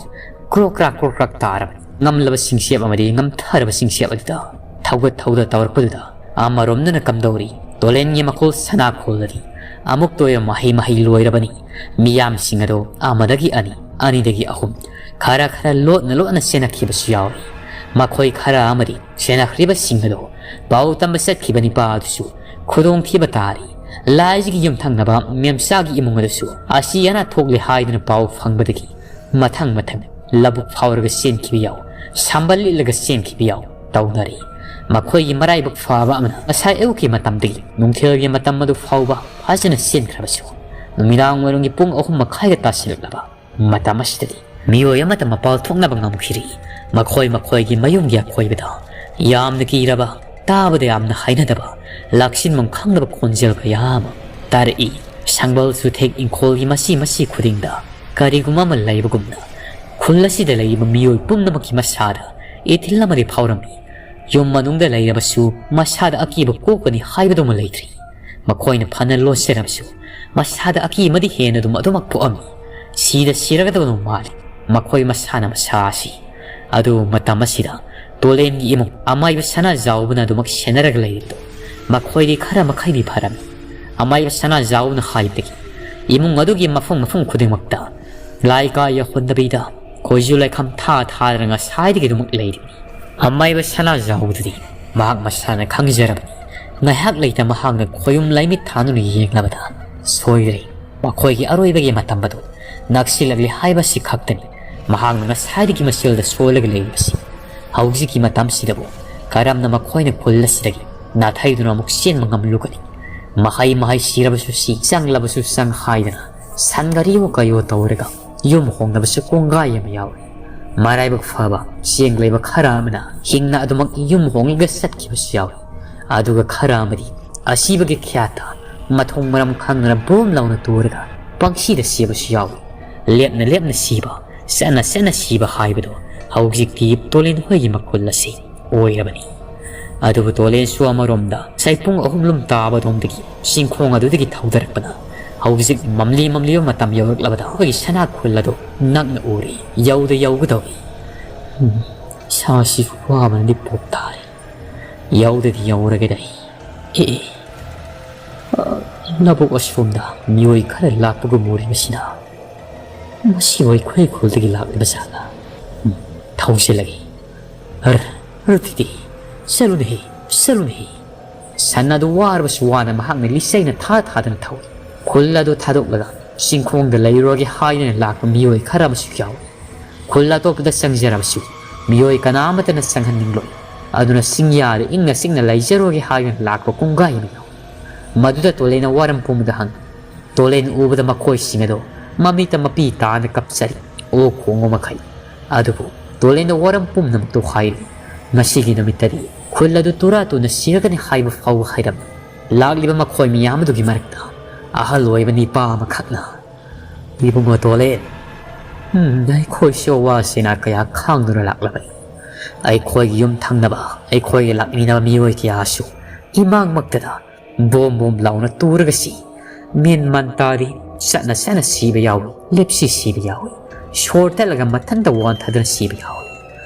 ꯀ꯭ꯔꯣꯛ ꯀ꯭ꯔꯥꯛ ꯀ꯭ꯔꯣꯛ ꯀ꯭ꯔꯥꯛ ꯇꯥꯔꯕꯅꯤ꯫ ꯉꯝꯂꯕ ꯁꯤꯡꯆꯦꯞ ꯑꯃꯗꯤ ꯉꯝꯊꯔꯕ ꯁꯤꯡꯆꯦꯞ ꯑꯗꯨꯗ ꯊꯧꯒꯠ ꯊꯧꯗ ꯇꯧꯔꯛꯄꯗꯨꯗ ꯑꯃꯔꯣꯝꯗꯅ ꯀꯝꯗꯧꯔꯤ? ꯇꯣꯂꯦꯟꯒꯤ ꯃꯈꯣꯜ ꯁꯅꯥ ꯈꯣꯜꯂꯗꯤ ꯑꯃꯨꯛꯇ ꯑꯣꯏꯕ ꯃꯍꯩ ꯃꯍꯩ ꯂꯣꯏꯔꯕꯅꯤ꯫ ꯃꯤꯌꯥꯝꯁꯤꯡ ꯑꯗꯣ ꯑꯃꯗꯒꯤ ꯑꯅꯤ, ꯑꯅꯤꯗꯒꯤ ꯑꯍꯨꯝ, ꯈꯔ ꯈꯔ ꯂꯣꯠꯅ ꯂꯣꯠꯅ ꯆꯦꯟꯅꯈꯤꯕꯁꯨ ꯌꯥꯎꯔꯤ꯫ ꯃꯈꯣꯏ ꯈꯔ ꯑꯃꯗꯤ ꯆꯦꯟꯅꯈ꯭ꯔꯤꯕꯁꯤꯡ ꯑꯗꯣ ꯄꯥꯎ ꯇꯝꯕ ꯆꯠꯈꯤꯕ ꯅꯤꯄꯥ ꯑꯗꯨꯁꯨ ꯈꯨꯗꯣꯡꯊꯤꯕ ꯇꯥꯔꯤ꯫ ꯂꯥꯏꯁꯤꯒꯤ ꯌꯨꯝꯊꯪꯅꯕ ꯃꯦꯝꯆꯥꯒꯤ ꯏꯃꯨꯡ ꯑꯗꯨꯁꯨ ꯑꯁꯤ ꯑꯅꯥ ꯊꯣꯛꯂꯦ ꯍꯥꯏꯗꯨꯅ ꯄꯥꯎ ꯐꯪꯕꯗꯒꯤ ꯃꯊꯪ ꯃꯊꯪ ꯂꯧꯕꯨꯛ ꯐꯥꯎꯔꯒ ꯆꯦꯟꯈꯤꯕ ꯌꯥꯎ, ꯁꯝꯕꯜ ꯂꯤꯠꯂꯒ ꯆꯦꯟꯈꯤꯕ ꯌꯥꯎ, ꯇꯧꯅꯔꯤ꯫ ꯃꯈꯣꯏꯒꯤ ꯃꯔꯥꯏꯕꯛ ꯐꯕ ꯑꯃꯅ ꯉꯁꯥꯏ ꯑꯌꯨꯛꯀꯤ ꯃꯇꯝꯗꯒꯤ ꯅꯨꯡꯊꯤꯜꯒꯤ ꯃꯇꯝ ꯑꯗꯨ ꯐꯥꯎꯕ ꯐꯖꯅ ꯆꯦꯟꯈ꯭ꯔꯕꯁꯨ, ꯅꯨꯃꯤꯗꯥꯡ ꯋꯥꯏꯔꯝꯒꯤ ꯄꯨꯡ ꯑꯍꯨꯝ ꯃꯈꯥꯏꯒ ꯇꯥꯁꯤꯜꯂꯛꯂꯕ ꯃꯇꯝ ꯑꯁꯤꯗꯗꯤ ꯃꯤꯑꯣꯏ ꯑꯃꯠꯇ ꯃꯄꯥꯜ ꯊꯣꯛꯅꯕ ꯉꯝꯈꯤꯗ꯭ꯔꯤ꯫ ꯃꯈꯣꯏ ꯃꯈꯣꯏꯒꯤ ꯃꯌꯨꯝꯒꯤ ꯑꯀꯣꯏꯕꯗ ꯌꯥꯝꯅ ꯀꯤꯔꯕ, ꯇꯥꯕꯗ ꯌꯥꯝꯅ ꯍꯩꯅꯗꯕ, ꯂꯥꯛꯁꯤꯟꯐꯝ ꯈꯪꯗꯕ ꯈꯣꯟꯖꯦꯜ ꯀꯌꯥ ꯑꯃ ꯇꯥꯔꯛꯏ꯫ ꯁꯪꯕꯜ ꯆꯨꯊꯦꯛ ꯏꯪꯈꯣꯜꯒꯤ ꯃꯆꯤ ꯃꯆꯤ ꯈꯨꯗꯤꯡꯗ ꯀꯔꯤꯒꯨꯝꯕ ꯑꯃ ꯂꯩꯕꯒꯨꯝꯅ ꯈꯨꯜ ꯑꯁꯤꯗ ꯂꯩꯔꯤꯕ ꯃꯤꯑꯣꯏ ꯄꯨꯝꯅꯃꯛꯀꯤ ꯃꯁꯥꯗ ꯏꯊꯤꯜ ꯑꯃꯗꯤ ꯐꯥꯎꯔꯝꯃꯤ꯫ ꯌꯨꯝ ꯃꯅꯨꯡꯗ ꯂꯩꯔꯕꯁꯨ ꯃꯁꯥꯗ ꯑꯀꯤꯕ ꯀꯣꯛꯀꯅꯤ ꯍꯥꯏꯕꯗꯨꯃ ꯂꯩꯇ꯭ꯔꯤ꯫ ꯃꯈꯣꯏꯅ ꯐꯅ ꯂꯣꯠꯆꯔꯕꯁꯨ ꯃꯁꯥꯗ ꯑꯀꯤꯕꯗꯤ ꯍꯦꯟꯅ ꯑꯗꯨꯝ ꯑꯗꯨꯃꯛ ꯄꯣꯛꯑꯝꯃꯤ꯫ ꯁꯤꯗ ꯁꯤꯔꯒꯗꯕ ꯑꯗꯨꯝ ꯃꯥꯜꯂꯤ ꯃꯈꯣꯏ ꯃꯁꯥꯅ ꯃꯁꯥ ꯑꯁꯤ꯫ ꯑꯗꯨꯕꯨ ꯃꯇꯝ ꯑꯁꯤꯗ ꯇꯣꯂꯦꯟꯒꯤ ꯏꯃꯨꯡ ꯑꯃꯥꯏꯕ ꯁꯅꯥꯖꯥꯎꯕꯅ ꯑꯗꯨꯃꯛ ꯁꯦꯟꯅꯔꯒ ꯂꯩꯔꯤꯕꯗꯣ ꯃꯈꯣꯏꯗꯤ ꯈꯔ ꯃꯈꯩꯗꯤ ꯐꯔꯝꯃꯤ꯫ ꯑꯃꯥꯏꯕ ꯁꯅꯥꯖꯥꯎꯕꯅ ꯍꯥꯏꯕꯗꯒꯤ ꯏꯃꯨꯡ ꯑꯗꯨꯒꯤ ꯃꯐꯝ ꯃꯐꯝ ꯈꯨꯗꯤꯡꯃꯛꯇ ꯂꯥꯏ ꯀꯥ ꯌꯧꯍꯟꯗꯕꯤꯗ ꯈꯣꯏꯖꯨ ꯂꯩꯈꯥꯝ ꯊꯥ ꯊꯥꯗꯅ ꯉꯁꯥꯏꯗꯒꯤ ꯑꯗꯨꯃꯛ ꯂꯩꯔꯤꯕꯅꯤ꯫ ꯑꯃꯥꯏꯕ ꯁꯅꯥꯖꯥꯎꯕꯗꯨꯗꯤ ꯃꯍꯥꯛ ꯃꯁꯥꯅ ꯈꯪꯖꯔꯕꯅꯤ꯫ ꯉꯥꯏꯍꯥꯛ ꯂꯩꯇ ꯃꯍꯥꯛꯅ ꯈꯣꯌꯨꯝ ꯂꯥꯏꯃꯤꯠ ꯊꯥꯗꯨꯅ ꯌꯦꯡꯂꯕꯗ ꯁꯣꯏꯗ꯭ꯔꯦ꯫ ꯃꯈꯣꯏꯒꯤ ꯑꯔꯣꯏꯕꯒꯤ ꯃꯇꯝ ꯑꯗꯨ ꯅꯛꯁꯤꯜꯂꯛꯂꯦ ꯍꯥꯏꯕꯁꯤ ꯈꯛꯇꯅꯤ ꯃꯍꯥꯛꯅ ꯉꯁꯥꯏꯗꯒꯤ ꯃꯁꯦꯜꯗ ꯁꯣꯜꯂꯒ ꯂꯩꯔꯤꯕꯁꯤ꯫ ꯍꯧꯖꯤꯛꯀꯤ ꯃꯇꯝꯁꯤꯗꯕꯨ ꯀꯔꯝꯅ ꯃꯈꯣꯏꯅ ꯈꯨꯜ ꯑꯁꯤꯗꯒꯤ ꯅꯥꯊꯩꯗꯨꯅ ꯑꯃꯨꯛ ꯆꯦꯟꯕ ꯉꯝꯂꯨꯒꯅꯤ? ꯃꯍꯩ ꯃꯍꯩ ꯁꯤꯔꯕꯁꯨ ꯁꯤ, ꯆꯪꯂꯕꯁꯨ ꯆꯪ ꯍꯥꯏꯗꯅ ꯁꯟꯒꯥꯔꯤꯑꯣ ꯀꯩꯑꯣ ꯇꯧꯔꯒ ꯌꯨꯝ ꯍꯣꯡꯅꯕꯁꯨ ꯀꯣꯡꯒꯥꯏ ꯑꯃ ꯌꯥꯎꯔꯤ꯫ ꯃꯔꯥꯏꯕꯛ ꯐꯕ ꯆꯦꯡ ꯂꯩꯕ ꯈꯔ ꯑꯃꯅ ꯍꯤꯡꯅ ꯑꯗꯨꯃꯛ ꯌꯨꯝ ꯍꯣꯡꯂꯒ ꯆꯠꯈꯤꯕꯁꯨ ꯌꯥꯎꯔꯤ꯫ ꯑꯗꯨꯒ ꯈꯔ ꯑꯃꯗꯤ ꯑꯁꯤꯕꯒꯤ ꯈ꯭ꯌꯥꯠꯇ ꯃꯊꯣꯡ ꯃꯔꯝ ꯈꯪꯗꯅ ꯕꯣꯝ ꯂꯥꯎꯅ ꯇꯨꯔꯒ ꯄꯪꯁꯤꯗ ꯁꯤꯕꯁꯨ ꯌꯥꯎꯏ꯫ ꯂꯦꯞꯅ ꯂꯦꯞꯅ ꯁꯤꯕ, ꯆꯠꯅ ꯆꯠꯅ ꯁꯤꯕ ꯍꯥꯏꯕꯗꯨ ꯍꯧꯖꯤꯛꯇꯤ ꯇꯣꯂꯦꯟ ꯍꯣꯏꯒꯤ ꯃꯈꯨꯜ ꯑꯁꯤ ꯑꯣꯏꯔꯕꯅꯤ꯫ ꯑꯗꯨꯕꯨ ꯇꯣꯂꯦꯟꯁꯨ ꯑꯃꯔꯣꯝꯗ ꯉꯁꯥꯏ ꯄꯨꯡ ꯑꯍꯨꯝ ꯂꯨꯝ ꯇꯥꯕꯔꯣꯝꯗꯒꯤ ꯆꯤꯡꯈꯣꯡ ꯑꯗꯨꯗꯒꯤ ꯊꯧꯗꯔꯛꯄꯅ ꯍꯧꯖꯤꯛ ꯃꯝꯂꯤ ꯃꯝꯂꯤꯕ ꯃꯇꯝ ꯌꯧꯔꯛꯂꯕꯗ ꯑꯩꯈꯣꯏꯒꯤ ꯁꯅꯥ ꯈꯨꯜ ꯑꯗꯨ ꯅꯛꯅ ꯎꯔꯦ꯫ ꯌꯧꯗ ꯌꯧꯒꯗꯧꯔꯦ꯫ ꯎꯝ, ꯏꯁꯥꯁꯤ ꯋꯥꯕꯅꯗꯤ ꯄꯣꯛ ꯇꯥꯔꯦ꯫ ꯌꯧꯗꯗꯤ ꯌꯧꯔꯒꯦꯗ ꯑꯩ꯫ ꯑꯦ, ꯑꯦ꯫ ꯑ, ꯂꯧꯕꯨꯛ ꯑꯁꯣꯝꯗ ꯃꯤꯑꯣꯏ ꯈꯔ ꯂꯥꯛꯄꯒꯨꯝ ꯎꯔꯤꯕꯁꯤꯅ ꯃꯁꯤꯕꯨ ꯑꯩꯈꯣꯏ ꯈꯨꯜꯗꯒꯤ ꯂꯥꯛꯂꯤꯕ ꯖꯥꯠꯂ? ꯎꯝ, ꯊꯧꯁꯤꯜꯂꯒꯦ꯫ ꯑꯔ, ꯑꯔ, ꯇꯤꯇꯤ, ꯆꯠꯂꯨꯅꯦꯍꯦ, ꯆꯠꯂꯨꯅꯦꯍꯦ꯫ ꯁꯟ ꯑꯗꯨ ꯋꯥꯔꯕꯁꯨ ꯋꯥꯅ ꯃꯍꯥꯛꯅ ꯂꯤꯆꯩꯅ ꯊꯥ ꯊꯥꯗꯅ ꯊꯧꯏ꯫ ꯈꯨꯜ ꯑꯗꯨ ꯊꯥꯗꯣꯛꯂꯒ ꯆꯤꯡꯈꯣꯡꯗ ꯂꯩꯔꯨꯔꯒꯦ ꯍꯥꯏꯗꯨꯅ ꯂꯥꯛꯄ ꯃꯤꯑꯣꯏ ꯈꯔ ꯑꯃꯁꯨ ꯌꯥꯎꯏ꯫ ꯈꯨꯜ ꯑꯇꯣꯞꯄꯗ ꯆꯪꯖꯔꯕꯁꯨ ꯃꯤꯑꯣꯏ ꯀꯅꯥ ꯑꯃꯠꯇꯅ ꯆꯪꯍꯟꯅꯤꯡꯂꯣꯏ꯫ ꯑꯗꯨꯅ ꯁꯤꯡꯌꯥꯗ ꯏꯪꯅ ꯆꯤꯛꯅ ꯂꯩꯖꯔꯨꯒꯦ ꯍꯥꯏꯗꯨꯅ ꯂꯥꯛꯄ ꯀꯨꯡꯒꯥꯏ ꯑꯃ ꯌꯥꯎꯏ꯫ ꯃꯗꯨꯗ ꯇꯣꯂꯦꯟꯅ ꯋꯥꯔꯝ ꯄꯨꯝꯕꯗ ꯍꯪꯏ꯫ ꯇꯣꯂꯦꯟ ꯎꯕꯗ ꯃꯈꯣꯏꯁꯤꯡ ꯑꯗꯨ ꯃꯃꯤꯠꯇ ꯃꯄꯤ ꯇꯥꯅ ꯀꯞꯆꯔꯤ꯫ ꯑꯣꯛ ꯈꯣꯡꯕ ꯃꯈꯩ꯫ ꯑꯗꯨꯕꯨ ꯇꯣꯂꯦꯟꯅ ꯋꯥꯔꯝ ꯄꯨꯝꯅꯃꯛꯇꯨ ꯍꯥꯏꯔꯤ꯫ ꯉꯁꯤꯒꯤ ꯅꯨꯃꯤꯠꯇꯗꯤ ꯈꯨꯜ ꯑꯗꯨ ꯇꯨꯔꯥ ꯇꯨꯅ ꯁꯤꯔꯒꯅꯤ ꯍꯥꯏꯕ ꯐꯥꯎꯕ ꯍꯥꯏꯔꯝꯃꯤ꯫ ꯂꯥꯛꯂꯤꯕ ꯃꯈꯣꯏ ꯃꯤꯌꯥꯝ ꯑꯗꯨꯒꯤ ꯃꯔꯛꯇ ꯑꯍꯜ ꯑꯣꯏꯕ ꯅꯤꯄꯥ ꯑꯃꯈꯛꯅ, "ꯏꯕꯨꯡꯉꯣ ꯇꯣꯂꯦꯟ, ꯎꯝ, ꯑꯩꯈꯣꯏꯁꯨ ꯑꯋꯥ ꯁꯤꯅꯥ ꯀꯌꯥ ꯈꯥꯡꯗꯨꯅ ꯂꯥꯛꯂꯕꯅꯤ꯫ ꯑꯩꯈꯣꯏꯒꯤ ꯌꯨꯝ ꯊꯪꯅꯕ, ꯑꯩꯈꯣꯏꯒꯤ ꯂꯥꯛꯃꯤꯟꯅꯕ ꯃꯤꯑꯣꯏ ꯀꯌꯥꯁꯨ ꯏꯃꯥꯡꯃꯛꯇꯗ ꯕꯣꯝ ꯕꯣꯝ ꯂꯥꯎꯅ ꯇꯨꯔꯒ ꯁꯤ꯫ ꯃꯦꯟ ꯃꯥꯟ ꯇꯥꯗꯦ, ꯆꯠꯅ ꯆꯠꯅ ꯁꯤꯕ ꯌꯥꯎꯏ, ꯂꯦꯞꯁꯤ ꯁꯤꯕ ꯌꯥꯎꯏ, ꯁꯣꯔ ꯇꯠꯂꯒ ꯃꯊꯟꯇ ꯋꯥꯟꯊꯗꯨꯅ ꯁꯤꯕ ꯌꯥꯎꯏ꯫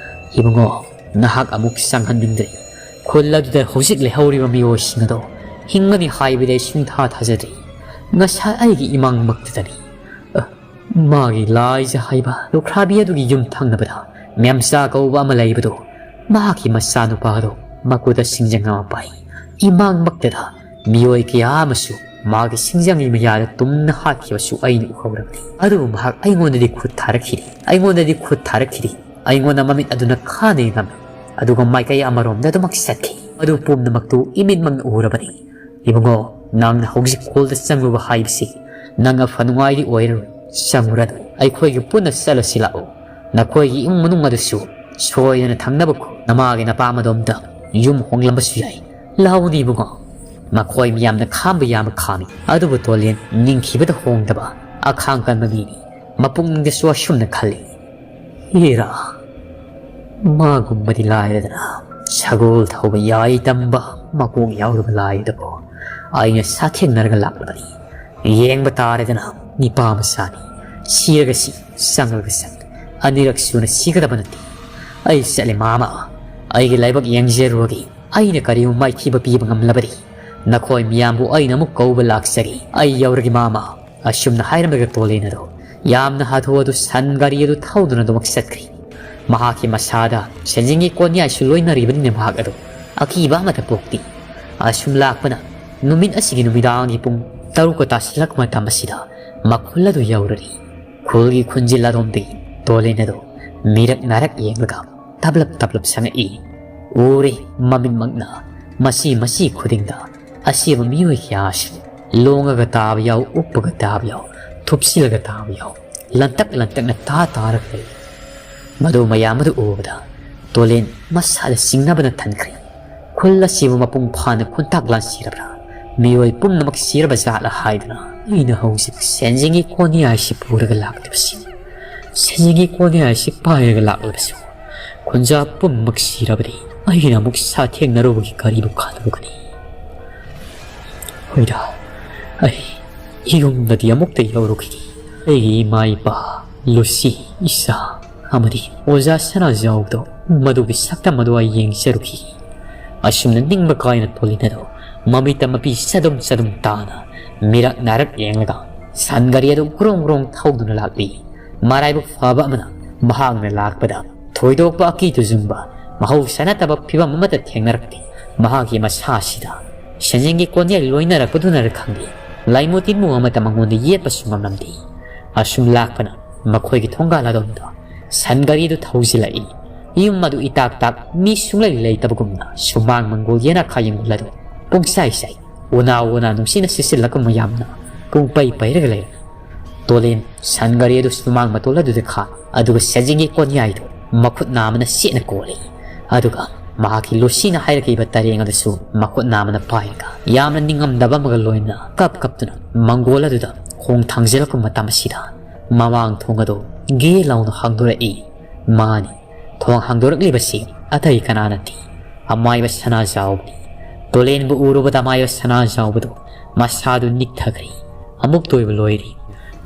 ꯏꯕꯨꯡꯉꯣ, ꯅꯍꯥꯛ ꯑꯃꯨꯛ ꯆꯪꯍꯟꯅꯤꯡꯗ꯭ꯔꯦ꯫ ꯈꯨꯜ ꯑꯗꯨꯗ ꯍꯧꯖꯤꯛ ꯂꯩꯍꯧꯔꯤꯕ ꯃꯤꯑꯣꯏꯁꯤꯡ ꯑꯗꯣ ꯍꯤꯡꯒꯅꯤ ꯍꯥꯏꯕꯗꯤ ꯑꯩ ꯁꯨꯡꯊꯥ ꯊꯥꯖꯗ꯭ꯔꯤ꯫ ꯉꯁꯥꯏ ꯑꯩꯒꯤ ꯏꯃꯥꯡꯃꯛꯇꯗꯅꯤ꯫ ꯑ, ꯃꯥꯒꯤ ꯂꯥꯏꯖ ꯍꯥꯏꯕ ꯂꯨꯈ꯭ꯔꯥꯕꯤ ꯑꯗꯨꯒꯤ ꯌꯨꯝ ꯊꯪꯅꯕꯗ ꯃꯦꯝꯆꯥ ꯀꯧꯕ ꯑꯃ ꯂꯩꯕꯗꯨ, ꯃꯍꯥꯛꯀꯤ ꯃꯆꯥꯅꯨꯄꯥ ꯑꯗꯨ ꯃꯈꯨꯠꯇ ꯁꯤꯡꯖꯪ ꯑꯃ ꯄꯥꯏ꯫ ꯏꯃꯥꯡꯃꯛꯇꯗ ꯃꯤꯑꯣꯏ ꯀꯌꯥ ꯑꯃꯁꯨ ꯃꯥꯒꯤ ꯁꯤꯡꯖꯪꯒꯤ ꯃꯌꯥꯗ ꯇꯨꯝꯅ ꯍꯥꯠꯈꯤꯕꯁꯨ ꯑꯩꯅ ꯎꯍꯧꯔꯕꯅꯤ꯫ ꯑꯗꯨꯕꯨ ꯃꯍꯥꯛ ꯑꯩꯉꯣꯟꯗꯗꯤ ꯈꯨꯠ ꯊꯥꯔꯛꯈꯤꯗꯦ꯫ ꯑꯩꯉꯣꯟꯗꯗꯤ ꯈꯨꯠ ꯊꯥꯔꯛꯈꯤꯗꯦ꯫ ꯑꯩꯉꯣꯟꯗ ꯃꯃꯤꯠ ꯑꯗꯨꯅ ꯈꯥꯅ ꯌꯦꯡꯉꯝꯃꯤ꯫ ꯑꯗꯨꯒ ꯃꯥꯏꯀꯩ ꯑꯃꯔꯣꯝꯗ ꯑꯗꯨꯃꯛ ꯆꯠꯈꯤ꯫ ꯑꯗꯨ ꯄꯨꯝꯅꯃꯛꯇꯨ ꯏꯃꯤꯠꯃꯛꯅ ꯎꯔꯕꯅꯤ꯫ ꯏꯕꯨꯡꯉꯣ, ꯅꯪꯅ ꯍꯧꯖꯤꯛ ꯈꯨꯜꯗ ꯆꯪꯂꯨꯕ ꯍꯥꯏꯕꯁꯤ ꯅꯪ ꯑꯐ ꯅꯨꯡꯉꯥꯏꯗꯤ ꯑꯣꯏꯔꯔꯣꯏ꯫ ꯆꯪꯉꯨꯔꯅꯨ꯫ ꯑꯩꯈꯣꯏꯒꯤ ꯄꯨꯟꯅ ꯆꯠꯂꯁꯤ ꯂꯥꯛꯑꯣ꯫ ꯅꯈꯣꯏꯒꯤ ꯏꯃꯨꯡ ꯃꯅꯨꯡ ꯑꯗꯨꯁꯨ ꯁꯣꯏꯗꯅ ꯊꯪꯅꯕ ꯈꯨꯜ ꯅꯃꯥꯒꯤ ꯅꯄꯥꯝ ꯑꯗꯣꯝꯗ ꯌꯨꯝ ꯍꯣꯡꯂꯝꯕꯁꯨ ꯌꯥꯏ꯫ ꯂꯥꯛꯑꯣꯅꯦ ꯏꯕꯨꯡꯉꯣ꯫ ꯃꯈꯣꯏ ꯃꯤꯌꯥꯝꯅ ꯈꯥꯝꯕ ꯌꯥꯕ ꯈꯥꯝꯃꯤ꯫ ꯑꯗꯨꯕꯨ ꯇꯣꯂꯦꯟ ꯅꯤꯡꯊꯤꯕꯗ ꯍꯣꯡꯗꯕ ꯑꯈꯥꯡ ꯀꯟꯕ ꯃꯤꯅꯤ꯫ ꯃꯄꯨꯛꯅꯤꯡꯗꯁꯨ ꯑꯁꯨꯝꯅ ꯈꯜꯂꯤ, "ꯍꯦꯔꯥ, ꯃꯥꯒꯨꯝꯕꯗꯤ ꯂꯥꯏꯔꯗꯅ ꯁꯒꯣꯜ ꯊꯧꯕ ꯌꯥꯏ ꯇꯝꯕ ꯃꯀꯣꯛ ꯌꯥꯎꯗꯕ ꯂꯥꯏ ꯑꯗꯨꯕꯨ ꯑꯩꯅ ꯁꯥꯊꯦꯡꯅꯔꯒ ꯂꯥꯛꯂꯕꯅꯤ꯫ ꯌꯦꯡꯕ ꯇꯥꯔꯦꯗꯅ, ꯅꯤꯄꯥ ꯃꯆꯥꯅꯤ꯫ ꯁꯤꯔꯒ ꯁꯤ, ꯆꯪꯂꯒ ꯆꯪ꯫ ꯑꯅꯤꯔꯛ ꯁꯨꯅ ꯁꯤꯒꯗꯕ ꯅꯠꯇꯦ꯫ ꯑꯩ ꯆꯠꯂꯦ ꯃꯥꯃ꯫ ꯑꯩꯒꯤ ꯂꯥꯏꯕꯛ ꯌꯦꯡꯖꯔꯨꯔꯒꯦ꯫ ꯑꯩꯅ ꯀꯔꯤꯒꯨꯝꯕ ꯃꯥꯏꯊꯤꯕ ꯄꯤꯕ ꯉꯝꯂꯕꯗꯤ ꯅꯈꯣꯏ ꯃꯤꯌꯥꯝꯕꯨ ꯑꯩꯅ ꯑꯃꯨꯛ ꯀꯧꯕ ꯂꯥꯛꯆꯒꯦ꯫ ꯑꯩ ꯌꯧꯔꯒꯦ ꯃꯥꯃ꯫" ꯑꯁꯨꯝꯅ ꯍꯥꯏꯔꯝꯂꯒ ꯇꯣꯂꯦꯟ ꯑꯗꯨ ꯌꯥꯝꯅ ꯍꯥꯊꯨ ꯍꯥꯊꯨ ꯁꯟ ꯒꯥꯔꯤ ꯑꯗꯨ ꯊꯧꯗꯨꯅ ꯑꯗꯨꯃꯛ ꯆꯠꯈ꯭ꯔꯤ꯫ ꯃꯍꯥꯛꯀꯤ ꯃꯁꯥꯗ ꯁꯦꯟꯖꯦꯡꯒꯤ ꯀꯣꯟꯌꯥꯏꯁꯨ ꯂꯣꯏꯅꯔꯤꯕꯅꯤꯅ ꯃꯍꯥꯛ ꯑꯗꯨ ꯑꯀꯤꯕ ꯑꯃꯠꯇ ꯄꯣꯛꯇꯦ꯫ ꯑꯁꯨꯝ ꯂꯥꯛꯄꯅ ꯅꯨꯃꯤꯠ ꯑꯁꯤꯒꯤ ꯅꯨꯃꯤꯗꯥꯡꯒꯤ ꯄꯨꯡ ꯇꯔꯨꯛꯀ ꯇꯥꯁꯤꯜꯂꯛꯄ ꯃꯇꯝ ꯑꯁꯤꯗ ꯃꯈꯨꯜ ꯑꯗꯨ ꯌꯧꯔꯔꯤ꯫ ꯈꯨꯜꯒꯤ ꯈꯨꯟꯖꯤꯜ ꯑꯗꯣꯝꯗꯒꯤ ꯇꯣꯂꯦꯟ ꯑꯗꯨ ꯃꯤꯔꯛ ꯅꯥꯔꯛ ꯌꯦꯡꯂꯒ ꯇꯞꯂꯞ ꯇꯞꯂꯞ ꯁꯪꯉꯛꯏ꯫ ꯎꯔꯤ ꯃꯃꯤꯠꯃꯛꯅ꯫ ꯃꯁꯤ ꯃꯁꯤ ꯈꯨꯗꯤꯡꯗ ꯑꯁꯤꯕ ꯃꯤꯑꯣꯏ ꯀꯌꯥꯁꯨ ꯂꯣꯡꯉꯒ ꯇꯥꯕ ꯌꯥꯎ, ꯎꯞꯄꯒ ꯇꯥꯕ ꯌꯥꯎ, ꯊꯨꯞꯁꯤꯜꯂꯒ ꯇꯥꯕ ꯌꯥꯎ, ꯂꯟꯇꯛ ꯂꯟꯇꯛꯅ ꯇꯥ ꯇꯥꯔꯒ ꯂꯩ꯫ ꯃꯗꯨ ꯃꯌꯥꯝ ꯑꯗꯨ ꯎꯕꯗ ꯇꯣꯂꯦꯟ ꯃꯁꯥꯗ ꯆꯤꯡꯅꯕꯅ ꯊꯟꯈ꯭ꯔꯦ꯫ ꯈꯨꯜ ꯑꯁꯤꯕꯨ ꯃꯄꯨꯡ ꯐꯥꯅ ꯈꯨꯟꯇꯥꯛ ꯂꯥꯟꯁꯤꯔꯕ꯭ꯔꯥ? ꯃꯤꯑꯣꯏ ꯄꯨꯝꯅꯃꯛ ꯁꯤꯔꯕ ꯖꯥꯠꯂ ꯍꯥꯏꯗꯨꯅ ꯑꯩꯅ ꯍꯧꯖꯤꯛ ꯁꯦꯟꯖꯦꯡꯒꯤ ꯀꯣꯟꯌꯥꯏꯁꯤ ꯄꯨꯔꯒ ꯂꯥꯛꯂꯤꯕꯁꯤ꯫ ꯁꯦꯟꯖꯦꯡꯒꯤ ꯀꯣꯟꯌꯥꯏꯁꯤ ꯄꯥꯏꯔꯒ ꯂꯥꯛꯂꯕꯁꯨ ꯈꯨꯟꯖꯥ ꯄꯨꯝꯅꯃꯛ ꯁꯤꯔꯕꯗꯤ ꯑꯩꯅ ꯑꯃꯨꯛ ꯁꯥꯊꯦꯡꯅꯔꯨꯕꯒꯤ ꯀꯔꯤꯕꯨ ꯈꯜꯂꯨꯒꯅꯤ? ꯍꯣꯏꯗ, ꯑꯩ ꯌꯨꯝꯗꯗꯤ ꯑꯃꯨꯛꯇ ꯌꯧꯔꯨꯈꯤꯒꯦ꯫ ꯑꯩꯒꯤ ꯏꯃꯥ ꯏꯄꯥ, ꯂꯨꯁꯤ, ꯏꯁꯥ ꯑꯃꯗꯤ ꯑꯣꯖꯥ ꯁꯅꯥꯖꯥꯎꯗꯣ, ꯃꯗꯨꯒꯤ ꯁꯛꯇꯝ ꯑꯗꯨ ꯑꯩ ꯌꯦꯡꯖꯔꯨꯈꯤ꯫ ꯑꯁꯨꯝꯅ ꯅꯤꯡꯕ ꯀꯥꯏꯅ ꯇꯣꯂꯤꯟ ꯑꯗꯨ ꯃꯃꯤꯠꯇ ꯃꯄꯤ ꯆꯗꯨꯝ ꯆꯗꯨꯝ ꯇꯥꯅ ꯃꯤꯔꯛ ꯅꯥꯔꯛ ꯌꯦꯡꯂꯒ ꯁꯟ ꯒꯥꯔꯤ ꯑꯗꯨ ꯒ꯭ꯔꯣꯡ ꯒ꯭ꯔꯣꯡ ꯊꯧꯗꯨꯅ ꯂꯥꯛꯂꯤ꯫ ꯃꯔꯥꯏꯕꯛ ꯐꯕ ꯑꯃꯅ ꯃꯍꯥꯛꯅ ꯂꯥꯛꯄꯗ ꯊꯣꯏꯗꯣꯛꯄ ꯑꯀꯤ ꯇꯨꯖꯨꯡꯕ, ꯃꯍꯧꯁꯥ ꯅꯠꯇꯕ ꯐꯤꯕꯝ ꯑꯃꯠꯇ ꯊꯦꯡꯅꯔꯛꯇꯦ꯫ ꯃꯍꯥꯛꯀꯤ ꯃꯁꯥ ꯑꯁꯤꯗ ꯁꯦꯟꯖꯦꯡꯒꯤ ꯀꯣꯟꯌꯥꯏ ꯂꯣꯏꯅꯔꯛꯄꯗꯨꯅꯔ ꯈꯪꯗꯦ, ꯂꯥꯏꯃꯨ ꯇꯤꯟꯃꯨ ꯑꯃꯠꯇ ꯃꯉꯣꯟꯗ ꯌꯦꯠꯄꯁꯨ ꯉꯝꯂꯝꯗꯦ꯫ ꯑꯁꯨꯝ ꯂꯥꯛꯄꯅ ꯃꯈꯣꯏꯒꯤ ꯊꯣꯡꯒꯥꯜ ꯑꯗꯣꯝꯗ ꯁꯟ ꯒꯥꯔꯤꯗꯨ ꯊꯧꯖꯤꯜꯂꯛꯏ꯫ ꯌꯨꯝ ꯑꯗꯨ ꯏꯇꯥꯛ ꯇꯥꯛ, ꯃꯤ ꯁꯨꯡꯂꯩ ꯂꯩꯇꯕꯒꯨꯝꯅ ꯁꯨꯃꯥꯡ ꯃꯪꯒꯣꯜ ꯌꯦꯅꯈꯥ ꯌꯦꯡꯒꯨꯜ ꯑꯗꯨ ꯄꯨꯡꯁꯥꯏ ꯁꯥꯏ꯫ ꯎꯅꯥ ꯎꯅꯥ ꯅꯨꯡꯁꯤꯠꯅ ꯁꯤꯠꯆꯤꯜꯂꯛꯄ ꯃꯌꯥꯝꯅ ꯄꯨꯡ ꯄꯩ ꯄꯩꯔꯒ ꯂꯩꯔꯝꯃꯤ꯫ ꯇꯣꯂꯦꯟ ꯁꯟ ꯒꯥꯔꯤ ꯑꯗꯨ ꯁꯨꯃꯥꯡ ꯃꯇꯣꯜ ꯑꯗꯨꯗ ꯈꯥ, ꯑꯗꯨꯒ ꯁꯦꯟꯖꯦꯡꯒꯤ ꯀꯣꯟꯌꯥꯏꯗꯨ ꯃꯈꯨꯠ ꯅꯥꯝꯃꯅ ꯁꯦꯠꯅ ꯀꯣꯜꯂꯤ꯫ ꯑꯗꯨꯒ ꯃꯍꯥꯛꯀꯤ ꯂꯨꯁꯤꯅ ꯍꯥꯏꯔꯛꯈꯤꯕ ꯇꯔꯦꯡ ꯑꯗꯨꯁꯨ ꯃꯈꯨꯠ ꯅꯥꯝꯃꯅ ꯄꯥꯏꯔꯒ ꯌꯥꯝꯅ ꯅꯤꯡꯉꯝꯗꯕ ꯑꯃꯒ ꯂꯣꯏꯅꯅ ꯀꯞ ꯀꯞꯇꯨꯅ ꯃꯪꯒꯣꯜ ꯑꯗꯨꯗ ꯈꯣꯡ ꯊꯥꯡꯖꯤꯜꯂꯛꯄ ꯃꯇꯝ ꯑꯁꯤꯗ ꯃꯃꯥꯡ ꯊꯣꯡ ꯑꯗꯨ ꯒꯦ ꯂꯥꯎꯅ ꯍꯥꯡꯗꯣꯔꯛꯏ꯫ ꯃꯥꯅꯤ, ꯊꯣꯡ ꯍꯥꯡꯗꯣꯔꯛꯂꯤꯕꯁꯤ ꯑꯇꯩ ꯀꯅꯥ ꯅꯠꯇꯦ, ꯑꯃꯥꯏꯕ ꯁꯅꯥꯖꯥꯎꯕꯅꯤ꯫ ꯇꯣꯂꯦꯟꯕꯨ ꯎꯔꯨꯕꯗ ꯑꯃꯥꯏꯕ ꯁꯅꯥꯖꯥꯎꯕꯗꯨ ꯃꯁꯥꯗꯨ ꯅꯤꯛꯊꯈ꯭ꯔꯦ꯫ ꯑꯃꯨꯛꯇ ꯑꯣꯏꯕ ꯂꯣꯏꯔꯦ꯫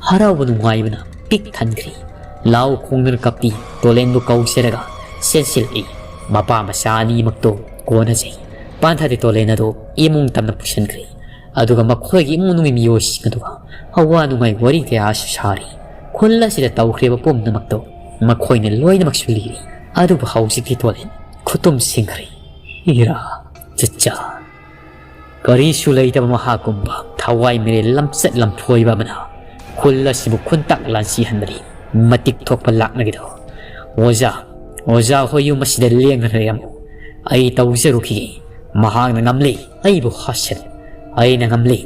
ꯍꯔꯥꯎꯕ ꯅꯨꯡꯉꯥꯏꯕꯅ ꯄꯤꯛ ꯊꯟꯈ꯭ꯔꯦ꯫ ꯂꯥꯎ ꯈꯣꯡꯗꯨꯅ ꯀꯞꯄꯤ꯫ ꯇꯣꯂꯦꯟꯕꯨ ꯀꯧꯖꯔꯒ ꯆꯦꯟꯁꯤꯜꯂꯛꯏ꯫ ꯃꯄꯥ ꯃꯆꯥ ꯑꯅꯤꯃꯛꯇꯨ ꯀꯣꯟꯅꯖꯩ꯫ ꯄꯥꯟꯊꯥꯗꯤ ꯇꯣꯂꯦꯟ ꯑꯗꯨ ꯏꯃꯨꯡ ꯇꯝꯅ ꯄꯨꯁꯤꯟꯈ꯭ꯔꯦ꯫ ꯑꯗꯨꯒ ꯃꯈꯣꯏꯒꯤ ꯏꯃꯨꯡ ꯃꯅꯨꯡꯒꯤ ꯃꯤꯑꯣꯏꯁꯤꯡ ꯑꯗꯨꯒ ꯑꯋꯥ ꯅꯨꯡꯉꯥꯏ ꯋꯥꯔꯤ ꯀꯌꯥꯁꯨ ꯁꯥꯔꯤ꯫ ꯈꯨꯜ ꯑꯁꯤꯗ ꯇꯧꯈ꯭ꯔꯤꯕ ꯄꯨꯝꯅꯃꯛꯇꯨ ꯃꯈꯣꯏꯅ ꯂꯣꯏꯅꯃꯛꯁꯨ ꯂꯤꯔꯤ꯫ ꯑꯗꯨꯕꯨ ꯍꯧꯖꯤꯛꯇꯤ ꯇꯣꯂꯦꯟ ꯈꯨꯇꯨꯝ ꯁꯤꯡꯈ꯭ꯔꯦ꯫ ꯏꯔꯥ, ꯆꯠꯆꯥ꯫ ꯀꯔꯤꯁꯨ ꯂꯩꯇꯕ ꯃꯍꯥꯛꯀꯨꯝꯕ ꯊꯋꯥꯏ ꯃꯤꯔꯦꯜ ꯂꯝꯆꯠ ꯂꯝꯐꯣꯏꯕ ꯑꯃꯅ ꯈꯨꯜ ꯑꯁꯤꯕꯨ ꯈꯨꯟꯇꯥꯛ ꯂꯥꯟꯁꯤꯍꯟꯕꯗꯤ ꯃꯇꯤꯛ ꯊꯣꯛꯄ ꯂꯥꯛꯅꯒꯗꯧ꯫ ꯑꯣꯖꯥ, ꯑꯣꯖꯥ ꯍꯣꯏ ꯌꯨꯝ ꯑꯁꯤꯗ ꯂꯦꯡꯗꯅ ꯂꯩꯔꯝꯃꯨ꯫ ꯑꯩ ꯇꯧꯖꯔꯨꯈꯤꯒꯦ꯫ ꯃꯍꯥꯛꯅ ꯉꯝꯂꯦ꯫ ꯑꯩꯕꯨ ꯍꯥꯠꯁꯅꯨ꯫ ꯑꯩꯅ ꯉꯝꯂꯦ꯫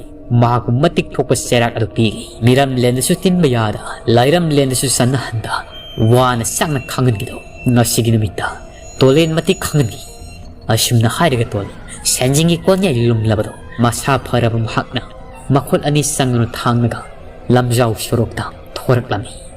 ꯃꯍꯥꯛꯄꯨ ꯃꯇꯤꯛ ꯊꯣꯛꯄ ꯆꯩꯔꯥꯛ ꯑꯗꯨ ꯄꯤꯒꯦ꯫ ꯃꯤꯔꯝꯂꯦꯟꯗꯁꯨ ꯇꯤꯟꯕ ꯌꯥꯗ, ꯂꯥꯏꯔꯝꯂꯦꯟꯗꯁꯨ ꯆꯠꯅꯍꯟꯗ, ꯋꯥꯅ ꯆꯥꯛꯅ ꯈꯥꯡꯍꯟꯈꯤꯗꯣ꯫ ꯉꯁꯤꯒꯤ ꯅꯨꯃꯤꯠꯇ ꯇꯣꯂꯦꯟ ꯃꯇꯤꯛ ꯈꯥꯡꯍꯟꯈꯤ꯫ ꯑꯁꯨꯝꯅ ꯍꯥꯏꯔꯒ ꯇꯣꯂꯦꯟ ꯁꯦꯟꯖꯤꯡꯒꯤ ꯀꯣꯟꯌꯥꯏ ꯂꯨꯝꯂꯕꯗꯣ ꯃꯁꯥ ꯐꯔꯕ ꯃꯍꯥꯛꯅ ꯃꯈꯨꯠ ꯑꯅꯤ ꯆꯪꯗꯨꯅ ꯊꯥꯡꯂꯒ ꯂꯝꯖꯥꯎ ꯁꯣꯔꯣꯛꯇ ꯊꯣꯔꯛꯂꯝꯃꯤ꯫